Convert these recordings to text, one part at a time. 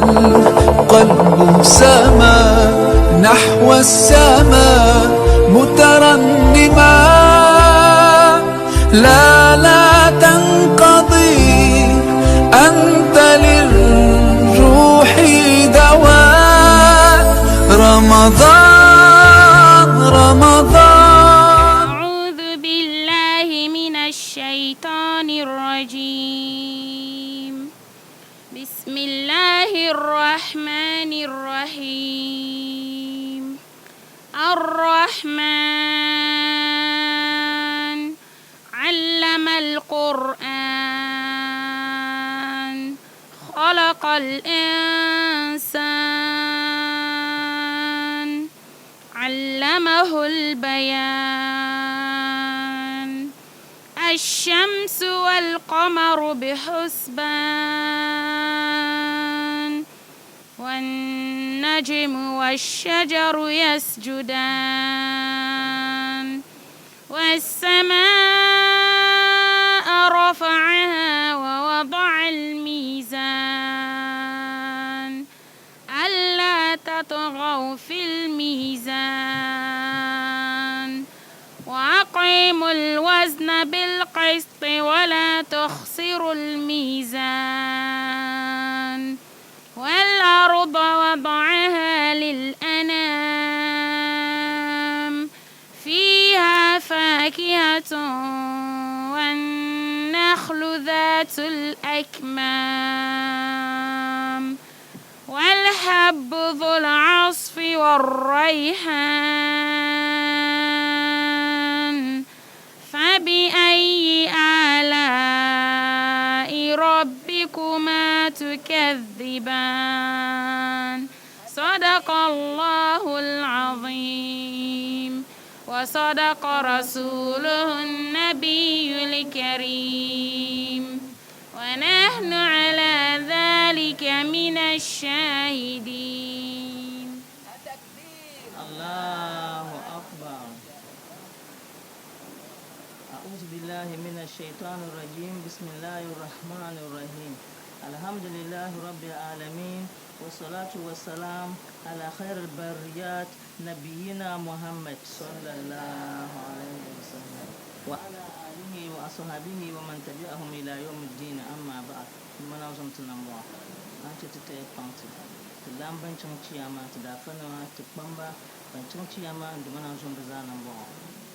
والقلب سما نحو السماء مترنما. لا لا تنقضي، أنت للروح دواء. رمضان رمضان. أعوذ بالله من الشيطان الرجيم. بسم الله الرحمن الرحيم. الرحمن علم القرآن، خلق الإنسان، علمه البيان. الشمس والقمر بحسبان، والنجم والشجر يسجدان، والسماء رفعها ووضع الميزان، ألا تطغوا في الميزان، وأقيموا الوزن بالقسط ولا تخسروا الميزان، والأرض وضعها للأنام، فيها فاكهة والنخل ذات الأكمام، والحب ذو العصف والريحان، فبأي آلاء ربكما تكذبان؟ صدق الله العظيم وصدق رسوله النبي الكريم، ونحن على ذلك من الشاهدين. الله أكبر. أعوذ بالله من الشيطان الرجيم. بسم الله الرحمن الرحيم. الحمد لله رب العالمين، والصلاة والسلام على خير البريات نبينا محمد صلى الله عليه وسلم وعلى آله وأصحابه ومن تبعهم إلى يوم الدين. أما بعد، mana zom ti nambɔɣu a ni chɛ ti taya kpaŋ ti ti laamba ban chaŋ chiyaama, ti daafanima, ti kpamba ban chaŋ chiyaama n dima naan zom bɛ zaa nambɔɣu.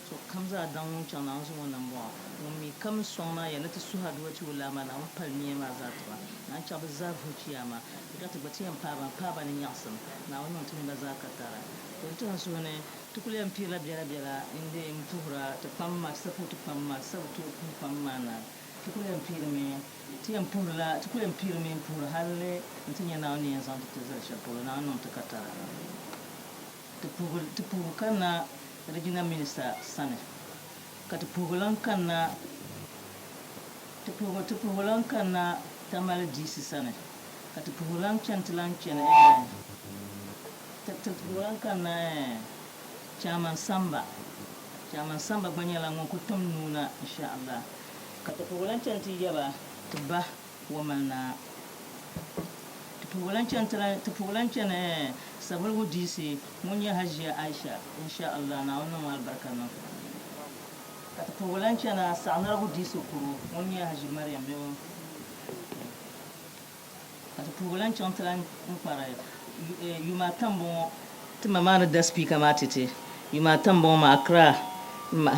So kam zaa daŋ ŋun chaŋ Naawuni zom o nambɔɣu. Ŋun mi kam sɔŋ maa ya ni ti suhi aduwa ti o laa maa, Naawuni pali nia maa zaa tiba. Naan chaŋ bɛ zaa vuhi chiyaama ka ti gba ti yɛn paai ba m-paai ba ni nyaɣisim. Naawuni niŋ ti mini ba zaa katara. To n tɛha n suhu ni ti kuli yɛn piirila biɛla biɛla n-deei m-puhira ti kpamba maa, ti sa puhi ti kpamba maa, ti sa bi tooi puhi kpamba maa naai. Ti kuli yɛn piirimi, ti yɛn puhirila, ti kuli yɛn piirimi m-puhiri hali nti nya Naawuni ni yɛn zaŋ ti ti zali shɛli polo. Naawuni niŋ ti katara. Ti puhigu, ti puhigu kanna Regional Minister sani, ka ti puhigu lan kanna, ti puhigu, ti puhigu lan kanna Tamale DC sani, ka ti puhigu lan chani ti lan chani eh, ti, ti puhigu lan kanna eh, Chairman Samba. Chairman Samba gba nyɛla ŋun ku tim nuu na insha Allah. Ka ti puhigu lan chani ti yaba ti ba Wamali Naa. Ti puhigu lan chani ti lan, ti puhigu lan chani eh, Savelugu DC ŋun nyɛ Hajia Aisha insha Allah Naawuni niŋmi alibarika niŋ. Ka ti puhigu lan chana Saɣinarigu DC kuro ŋun nyɛ Haji Mariam bɛ o. Ka ti puhigu lan chaŋ ti lan kpari yuma ata m-bɔŋɔ ti ma maa ni da speaker maa ti ti. Yuma ata m-bɔŋɔ maa Accra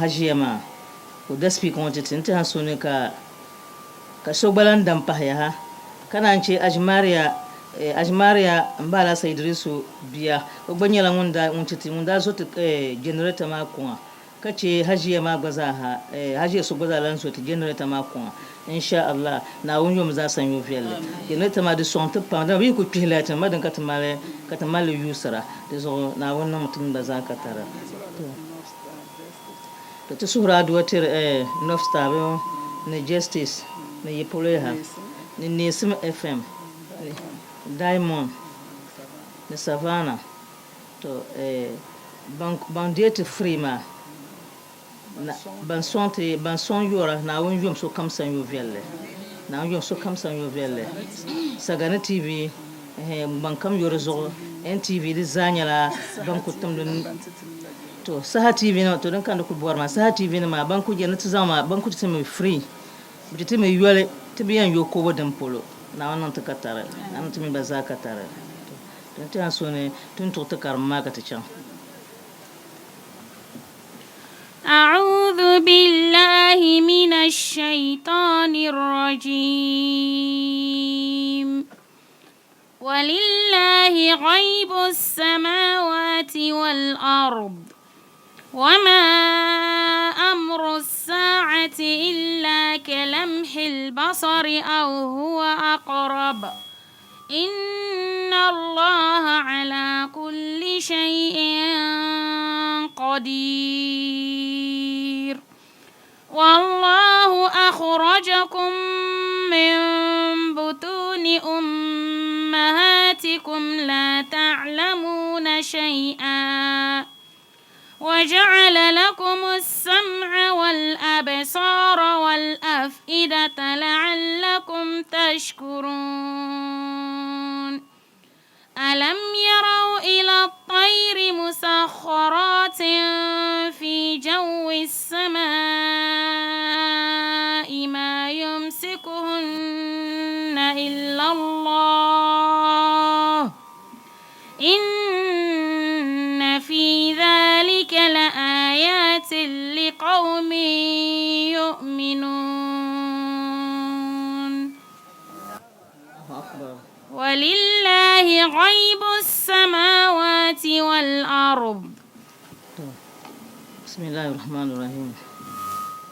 Hajiya maa ka o da speaker ŋɔ ti ti n-ti ha so ni ka ka so gba lan da m-pahi yaha ka naan che Ajimaria Ajimaria m-ba Alhassan Idrisu bia o gba nyɛla ŋun daa ŋun ti ti ŋun daa zo ti generator maa kuŋa Ka che hajiya maa gba zaa ha, eh, hajiya so gba zaa lan zo ti generator maa kuŋa. In sha Allah, Naawuni yom zaa sanyo viɛlli. Generator maa di sɔŋ ti pam, dama bɛ yi ku kpihi light nim ma din ka ti mali, ka ti mali li yuusira. Di zuɣu Naawuni niŋmi ti mini ba zaa katara. To, to ti suhiri aduwa tiri, eh, North Star bee o, ni Justice, ni yi polo yaha, ni Neesim FM, ni Diamond, ni Savannah. To eh ban ban deei ti free maa na ban sɔŋ ti ban sɔŋ yɔra Naawuni yom sokam sanyo viɛlli Naawuni yom sokam sanyo viɛlli Sagani TV Ban kam yo di zuɣu NTV di zaa nyɛla ban ku timdi to Saha TV nima to din ka ni kuli bɔri maa Saha TV nima ban ku je ni ti zaŋ maa ban ku ti mi free bɛ ti ti mi yoli ti bi yɛn yo kobo din polo Naawuni niŋ ti ka tari Naawuni niŋ ti mini ba zaa ka tari to n tɛha so ni ti ni tuɣi ti karim maa ka ti chaŋ. أعوذ بالله من الشيطان الرجيم ولله غيب السماوات والأرض وما أمر الساعة إلا كلمح البصر أو هو أقرب إن الله على كل شيء قدير والله أخرجكم من بطون أمهاتكم لا تعلمون شيئا وجعل لكم السمع والأبصار والأفئدة لعلكم تشكرون ألم يروا إلى الطير مسخرات في جو السماء ما يمسكهن إلا الله إن في ذلك لآيات لقوم يؤمنون ولله غيب السماوات والأرض بسم الله الرحمن الرحيم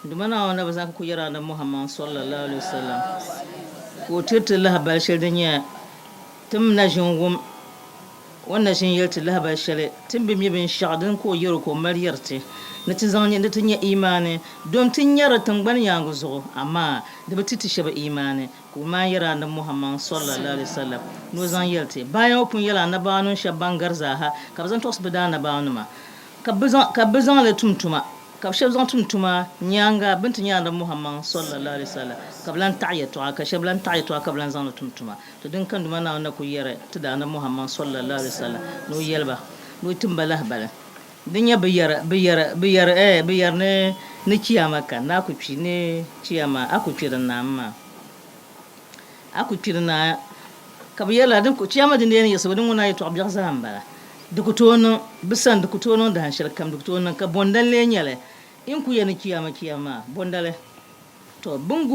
Duuma Naawuni na bi zaŋ ku yɛri Annabi Muhammad sallallahu alaihi wasallam ka o tiri ti lahabali shɛli din nyɛ Ti mi na ʒin wum o ni na ʒin yɛli ti lahibali shɛli, ti ni bi mi binshɛɣu din ka o yɛr o ka o mali yɛri ti ni ti zaŋ ni ti nya imaani, dom ti nyari tiŋgbani yaaŋa zuɣu, amaa di bi ti ti shɛba imaani. Ka o maan yɛri Anabi Muhammad sallallahu alaihi wasallam ni o zaŋ yɛli ti, Bayan o pun yɛli anabaanim shɛba ban gari zaaha ka bɛ zaŋ tɔɣisi bɛ daanabaanima, ka bɛ zaŋ li tum tuma. Ka bɛ shɛba zaŋ tum tuma nyaaŋa bɛ ni ti nya Anabi Muhammad sallallahu alaihi wasallam, ka bɛ lan taɣi yɛtɔɣa, ka shɛba lan taɣi yɛtɔɣa ka bɛ lan zaŋ li tum tuma. To din ka Duuma Naawuni na kuli yɛri ti daa Anabi Muhammad sallallahu alaihi wasallam ni o yɛli ba ni o tim ba lahibali din nyɛ bɛ yɛri bɛ yɛri bɛ yɛri eh bɛ yɛri ni ni chiyaama kani ni a ku kpi ni chiyaama a ku kpi di naam maa a ku kpi di naai ka bɛ yɛri la din chiyaama din dee ni yiɣisibu din ŋuna yɛtɔɣ biɛɣu zaa m-bala di ku tooi niŋ bɛ sani di ku tooi niŋ dahin shɛli kam di ku tooi niŋ ka bɔnda n-lee nyɛli n ku yɛli ni chiyaama chiyaama maa bɔndali To, bɛ ni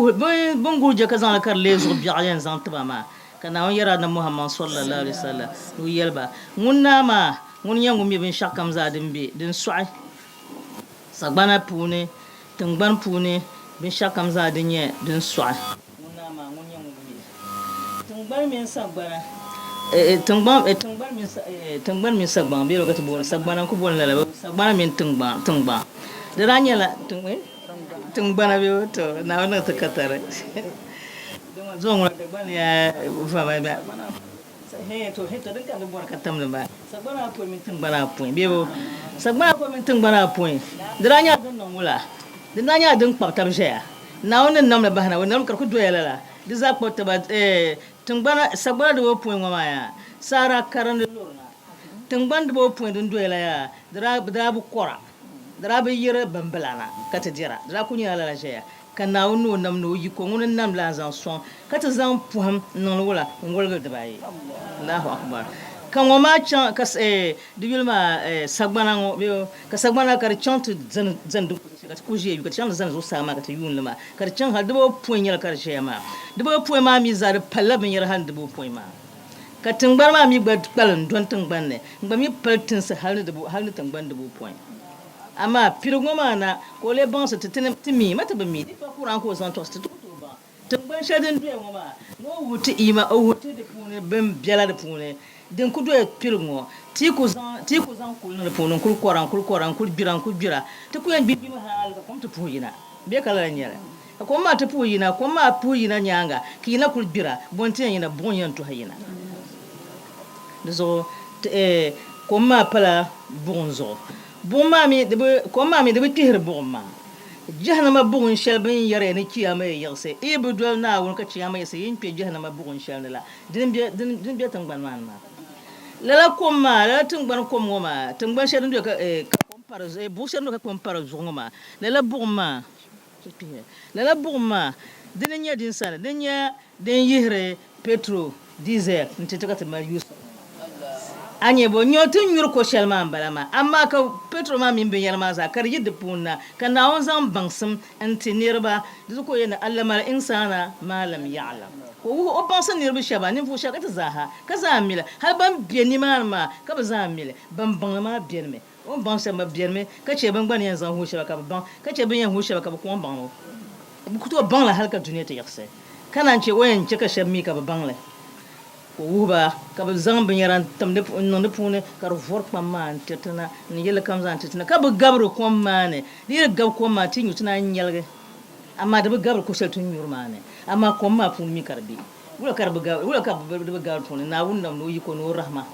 guhi je ka zaŋ li ka di leei zuɣu biɛɣu yɛn zaŋ ti ba maa, ka Naawuni yɛri Annabi Muhammad sallallahu alaihi wasallam ni o yɛli ba, Ŋun Naa maa, Ŋuni n-nyɛ Ŋun mi binshɛɣu kam zaa din be din sɔɣi sagbana puuni, tiŋgbani puuni, binshɛɣu kam zaa din nyɛ din sɔɣi. Ŋun Naa maa, Ŋuni n-nyɛ Ŋun mi tiŋgbani mini sagbana, tiŋgbani mini sagbaŋ, bee bɛ ka ti booni sagbana n-ku booni lala, sagbana mini tiŋgbaŋ, di daa nyɛla Tiŋgbana bɛ o to Naawuni niŋ ti katari. Zuŋɔ ŋuna Dagbani yaa vama ba. Hee to hee to din ka di bɔri ka tamli maa. Sagbana apɔin mini tiŋgbana apɔin bee bo sagbana apɔin mini tiŋgbana apɔin di daa nyɛla din niŋ wula? Di daa nyɛla din kpabi taba ʒɛya. Naawuni ni namli bahi na o namli ka di kuli doya lala di zaa kpabi taba eh tiŋgbana sagbana dibopɔin ŋɔ maa yaa saa daa karindi luri na tiŋgbani dibopɔin din doya la yaa di daa bi kɔra. Di daa bi yiri bimbila na ka ti dira, di daa kul nyɛla lala ʒɛya, ka Naawuni ni o nam ni o yiko ŋuni n-nam la n-zaŋ sɔŋ ka ti zaŋ pɔhim n-niŋ li wula n-woligi dibaayi. Allahu Akbar. Ka ŋɔ maa chaŋ ka di yuli maa sagbana ŋɔ bee ka sagbana ka di chaŋ ti zani zani di kuɣusi ka ti kul ʒiya yu ka di chaŋ ti zani zuɣusaa maa ka ti yuuni li maa ka di chaŋ hal dibaawopɔin nyɛla ka di ʒɛya maa. Dibaawopɔin maa mi zaa di palila binyɛra hal ni dibaawopɔin maa. Ka tiŋgbani maa mi gba kpalim dɔni tiŋgbani ni n-gba mi pali tinsi hal ni hal ni tiŋgbani dibopɔin. Amaa piligu ŋɔ maa na ka o lee baŋsi ti ti mi ma ti bi mi di pa Quran ka o zaŋ tɔɣisi ti ti ku tooi baŋ tiŋgbani shɛli din doya ŋɔ maa ni o wuhi ti ima o wuhi ti di puuni bin biɛla di puuni din ku doya piligu ŋɔ ti ku zaŋ ti ku zaŋ kuli niŋ di puuni n-kuli kɔra n-kuli kɔra n-kuli gbira n-kuli gbira ti ku yɛn gbi gbimi hal ka kom ti puhi yina bee ka lala n-nyɛ li. Ka kom maa ti puhi yina, kom maa puhi yina nyaaŋa ka yina kuli gbira, bɔ nti yɛn yina, buɣim yɛn tɔhi yina. Di zuɣu kom maa pala buɣim zuɣu. Buɣim maa mi di bi, kom maa mi di bi kpihiri buɣim maa. Jahannama buɣum shɛli bɛ ni yɛri ya ni Chiyaama yi yiɣisi, yi bi doli Naawuni ka Chiyaama yiɣisi, yi ni kpe Jahannama buɣum shɛli ni la, dini m-be tiŋgbani maa ni maa. Lala kom maa, lala tiŋgbani kom ŋɔ maa, tiŋgbani shɛli din doya ka, ka kom pa di zuɣu, buɣ shɛli din doya ka kom pa di zuɣu ŋɔ maa, lala buɣum maa, lala buɣum maa, dini n-nyɛ din sani, din nyɛ din yihiri petrol, diesel n-ti ti ka ti mali use. A nya bɔ? Nyɔ ti ni nyuri ko shɛli maa m-bala maa, amaa ka petrol maa mini binyɛra maa zaa ka di yi di puuni na, ka Naawuni zaŋ baŋsim n-ti niriba. Di zuɣu ka o yɛli ni, Allama al-insana maa lam ya'lam. Ka o wuhi o baŋsi niriba shɛba, ninvuɣ shɛba ka ti zaaha ka zaa mi li. Hali ban be nimaani maa ka bɛ zaa mi li. Ban baŋ li maa benimi. O ni baŋ shɛba gba benimi, ka chɛ bɛn gba ni yɛn zaŋ wuhi shɛba ka bɛ baŋ, ka chɛ bɛ ni yɛn wuhi shɛba ka bɛ kɔŋ baŋ o. Bɛ ku tooi baŋ li hali ka dunia ti yiɣisi, ka naan chɛ o yɛn chɛ ka shɛba mi ka bɛ baŋ li. Ka o wuhi ba ka bɛ zaŋ binyɛra n-tim di n-niŋ di puuni ka di vɔri kpam maa n-tiri ti na ni yɛlli kam zaa n-tiri ti na, ka bi gabiri kom maa ni. Di yi di gabi kom maa, ti nyu ti naan nyɛligi, amaa di bi gabiri ko shɛli ti ni nyuri maa ni, amaa kom maa puuni mi ka di be. Wula ka di bi gabiri, wula ka di bi gabiri puuni? Naawuni nam ni o yiko ni o rahima.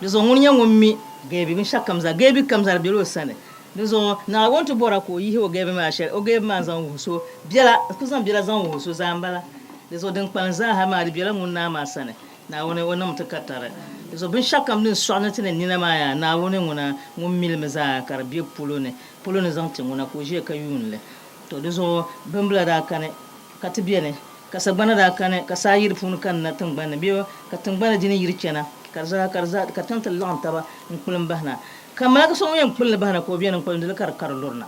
Di zuɣu ŋuni nyɛ ŋun mi gaibi binshɛɣu kam zaa, gaibi kam zaa di bela o sani. Di zuɣu Naawuni ti bɔra ka o yihi o gaibi maa shɛli, o gaibi maa n-zaŋ wuhi so biɛla, ku zaŋ biɛla zaŋ wuhi so zaa m-bala. Di zuɣu din kpalim zaaha maa di bela ŋun Naa maa sani, Naawuni o niŋmi ti ka tari. Di zuɣu binshɛɣukam din sɔɣi ni ti ni nina maa yaa, Naawuni ŋuna ŋun mi li mi zaa ka di be polo ni, polo ni zaŋ ti ŋuna ka o ʒiya ka yuuni li. To di zuɣu bimbila daa kani ka ti beni, ka sagbana daa kani ka saa yi di puuni kanna tiŋgbani ni bee ka tiŋgbani di ni yiri chana ka di zaa ka di zaa ka tiŋ ti laɣim taba n-kpulim bahina. Ka malaka so ŋun yɛn kpuli li bahina ka o beni n-kpulim di li ka di kari lurina.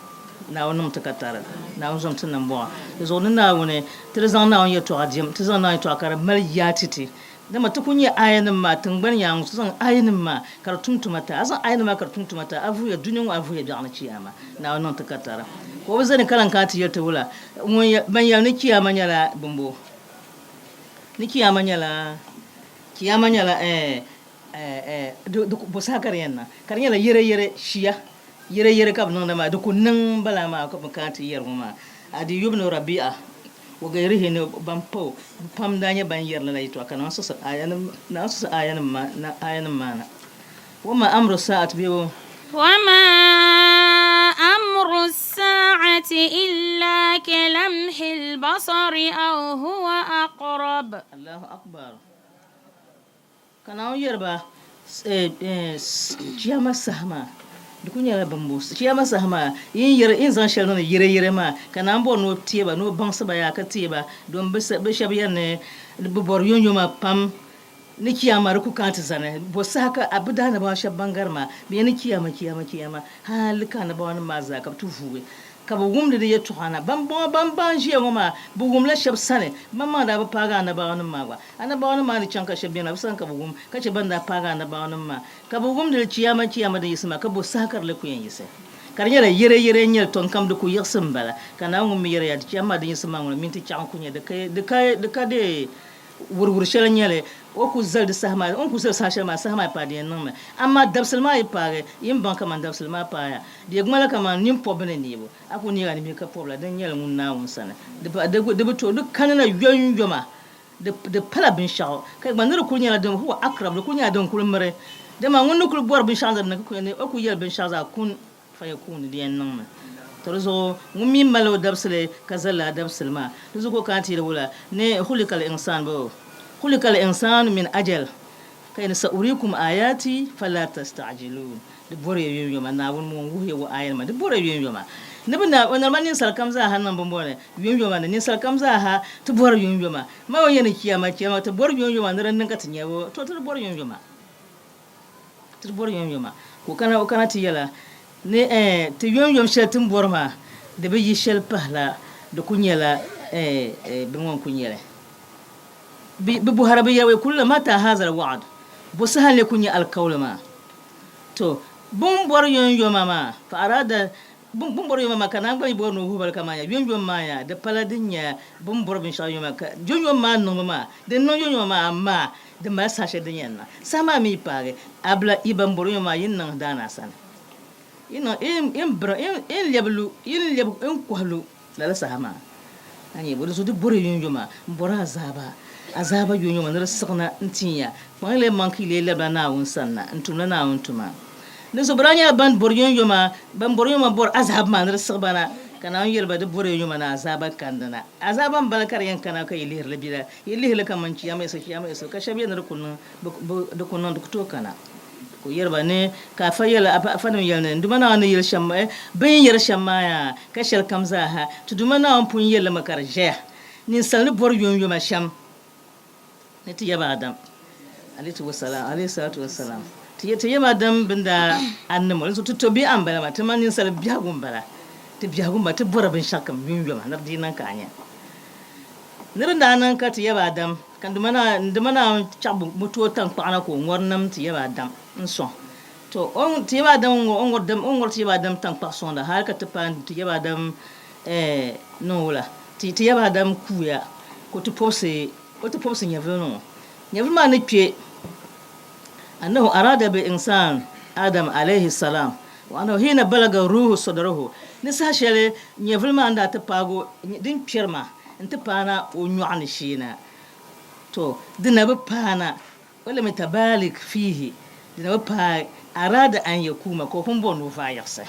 Naawuni niŋmi ti ka tari. Naawuni zom ti nambɔɣu. Di zuɣu ni Naawuni, ti di zaŋ Naawuni yɛtɔɣa diɛm, ti zaŋ Naawuni yɛtɔɣa ka di mali yaa ti ti. Dama ti ku nya aayanim maa tiŋgbani yaaŋa, ti zaŋ aayanim maa ka di tum tuma ti a. A zaŋ aayanim maa ka di tum tuma ti a, a vuhiya dunia ŋɔ, a vuhiya biɛɣuni chiyaama. Naawuni niŋ ti ka tari. Ka o bi zani kaliŋ ka a ti yɛli ti wula, ŋun yɛ, ban yɛli ni chiyaama nyɛla bimbo? Ni chiyaama nyɛla, chiyaama nyɛla, ɛɛ, ɛɛ, di, di, bo saha ka di yɛn niŋ? Ka di nyɛla yɛreyɛre shia. Yɛreyɛre ka bɛ niŋda maa, di ku niŋ bala maa ka bɛ kana ti yɛri ŋɔ maa. Adiyu ibn Rabi'a wa gayrihi ni ban pa o, bɛ pam daa nyɛ ban yɛri lala yɛtɔɣa ka naan siɣisi aayanim, naan siɣisi aayanim maa na, aayanim maa na. Wa ma amru saa'ati bee o. Wa ma amru saa'ati illa kalamhil basari aw huwa aqrab. Allahu akbar. Ka Naawuni yɛli ba, Chiyaama saha maa, di kul nyɛla bimbo. Chiyaama saha maa, yi ni yɛri, yi ni zaŋ shɛli niŋdi yireyire maa, ka Naawuni bɔri ni o teei ba, ni o baŋsi ba yaa ka teei ba, domin bɛ shɛba yɛri ni bɛ bɔri yomyoma pam ni chiyaama di ku kana ti zani. Bɔ saha ka a bi daanabawa shɛba ban gari maa, bɛ yɛli ni chiyaama, chiyaama, chiyaama, hali ka anabawanim maa zaa ka bɛ ti vuui. Ka bɛ wumdi di yɛtɔɣa na. Bɛmbɔŋɔ ban ban ʒiya ŋɔ maa, bɛ wumla shɛb sani. Bɛmaŋmaŋ daa bi paagi anabaawanim maa gba. Anabaawanim maa ni chaŋ ka shɛb beni na, bɛ sani ka bɛ wum, ka chɛ ban daa paagi anabaawanim maa. Ka bɛ wumdi li chiyaama chiyaama din yiɣisi maa, ka bo saha ka di lee ku yɛn yiɣisi? Ka di nyɛla yɛreyɛre n-nyɛ li, tɔ n-kam di ku yiɣisi m-bala. Ka Naawuni ŋun mi yɛri ya, di chiyaama maa din yiɣisi maa ŋuna mini ti chaɣ n-ku nya, di ka, di ka, di ka di Wuriwuri shɛli n-nyɛ li, o ku zali di saha maa, o ni ku zali saha shɛli maa, saha maa yi paai di yɛn niŋmi. Amaa dabisili maa yi paagi, yi ni baŋ kaman dabisili maa paaya. Di yɛn ŋmanila kaman nini pɔbbu ni neebu. A ku neeg a nimbihi ka pɔbila, din nyɛli ŋun Naawuni sani. Di pa, di, di bi tooi, di kanina yomyoma, di, di pala binshɛɣu. Ka gba ni di kul nyɛla din, huwa akrab, di kul nyɛla din kul miri. Dama ŋun ni kul bɔri binshɛɣu ni di niŋ, ka ku yɛn ni o ku yɛli binshɛɣu zaa kun. Fayakun, di yɛn niŋmi. To di zuɣu ŋun mi mali o dabisili ka zali lala dabisili maa, di zuɣu ka o kana ti yɛli wula ni khuliqal insaan bee khuliqal insaanu min ajal ka yɛli sa'uriikum aayaati fala tasta'jiluun di bɔriya yomyoma Naawuni mi ŋun wuhiya o aayanima di bɔriya yomyoma ni bi na o normal ninsal kam zaaha niŋ bimbɔŋɔ ni yomyoma ni ninsal kam zaaha ti bɔri yomyoma ma o yɛn ni chiyaama chiyaama ti bɔri yomyoma ni di niŋ ka ti nya o to ti di bɔri yomyoma. Ti di bɔri yomyoma. Ka o kana, o kana ti yɛla ni ɛɛn, ti yomyom shɛli ti ni bɔri maa, di bi yi shɛli pahila di ku nyɛla ɛɛn, ɛɛn, bini ŋɔ n-ku nyɛli. Bɛ, bɛ bɔhira bɛ yɛra, Kulila mataa haazal wa'ad? Bɔ saha n-lee ku nyɛ alikauli maa? To, bɛ ni bɔri yomyoma maa, fa arada Bɛ ni bɔri yomyoma maa, ka naan gba mi bɔri ni o wuhi ba li kaman ya yomyom maa yaa, di pala din nyɛ bɛ ni bɔri binshɛɣu yomyoma, ka yomyom maa niŋbu maa, di niŋ yomyoma maa, amaa di mali saha shɛli din yɛn niŋ. Saha maa mi yi paagi, a bila yi ban bɔri yomyoma maa yi ni niŋ daanaa sani. Yi niŋ, yi ni biri, yi ni lɛbi lu, yi ni lɛbi, yi ni kɔhi lu lala saha maa. A nya bɔ? Di zuɣu di bɔri yomyoma m-bɔri azaaba, azaaba yomyoma ni di siɣina n-tin ya. Kpaŋ yi lee maŋ ka yi lee lɛbila Naawuni sanna n-tumla Naawuni tuma. Di zuɣu bɛ daa nyɛla ban bɔri yomyoma, ban bɔri yomyoma bɔri azaaba maa ni di siɣi ba na. Ka Naawuni yɛli ba, Di bɔriya yoma ni azaaba kandina. Azaaba m-bala ka di yɛn kana ka yi lihiri li bela? Yi lihi li kaman Chiyaama yiɣisibu, Chiyaama yiɣisibu, ka shɛba yɛli ni di ku niŋ, di ku niŋ, di ku tooi kana. Ka o yɛli ba ni, Ka afa yɛli, afanim yɛli ni, N Duuma Naawuni ni yɛli shɛm, bɛ ni yɛri shɛm maa yaa, ka shɛlikam zaa ha, ti Duuma Naawuni pun yɛli li mi ka di ʒɛya. Ninsal ni bɔri yomyoma shɛm ni ti yaba Adam, alayhi salatu wa salam, ti yaba Adam bɛn daa a niŋ o, dinzuɣu ti tɔbbihi a m-bala maa, ti mani ninsal biɛhigu m-bala, ti biɛhigu m-bala, ti bɔri binshɛɣukam yomyoma ni di dii niŋ ka a nya. Ni di daa niŋ ka ti yaba Adam, ka n Duuma Naawuni chaɣ mutu o taŋkpaɣu na ka o ŋɔri nam ti yaba Adam n-sɔŋ. To, o ni ti yaba Adam ŋɔ, o ni ŋɔri ti yaba Adam taŋkpaɣu sɔŋda hal ka ti paai ti yaba Adam niŋ wula? Ti yaba Adam kuuya ka o ti pɔbisi, o ti pɔbisi nyɛvili ni ŋɔ. Nyɛvili maa ni kpe, annahu arada bi insan Adam alayhi salam wa annahu hina balaga ruuhu sadarahu, ni saha shɛli nyɛvili maa ni daa ti paagi o, din kpɛri maa n-ti paana o nyɔɣu ni shee na, to di na bi paana. Walam yatabalik fiihi, di na bi paai, arada an yakuuma, ka o pun bɔri ni o vaai yiɣisi.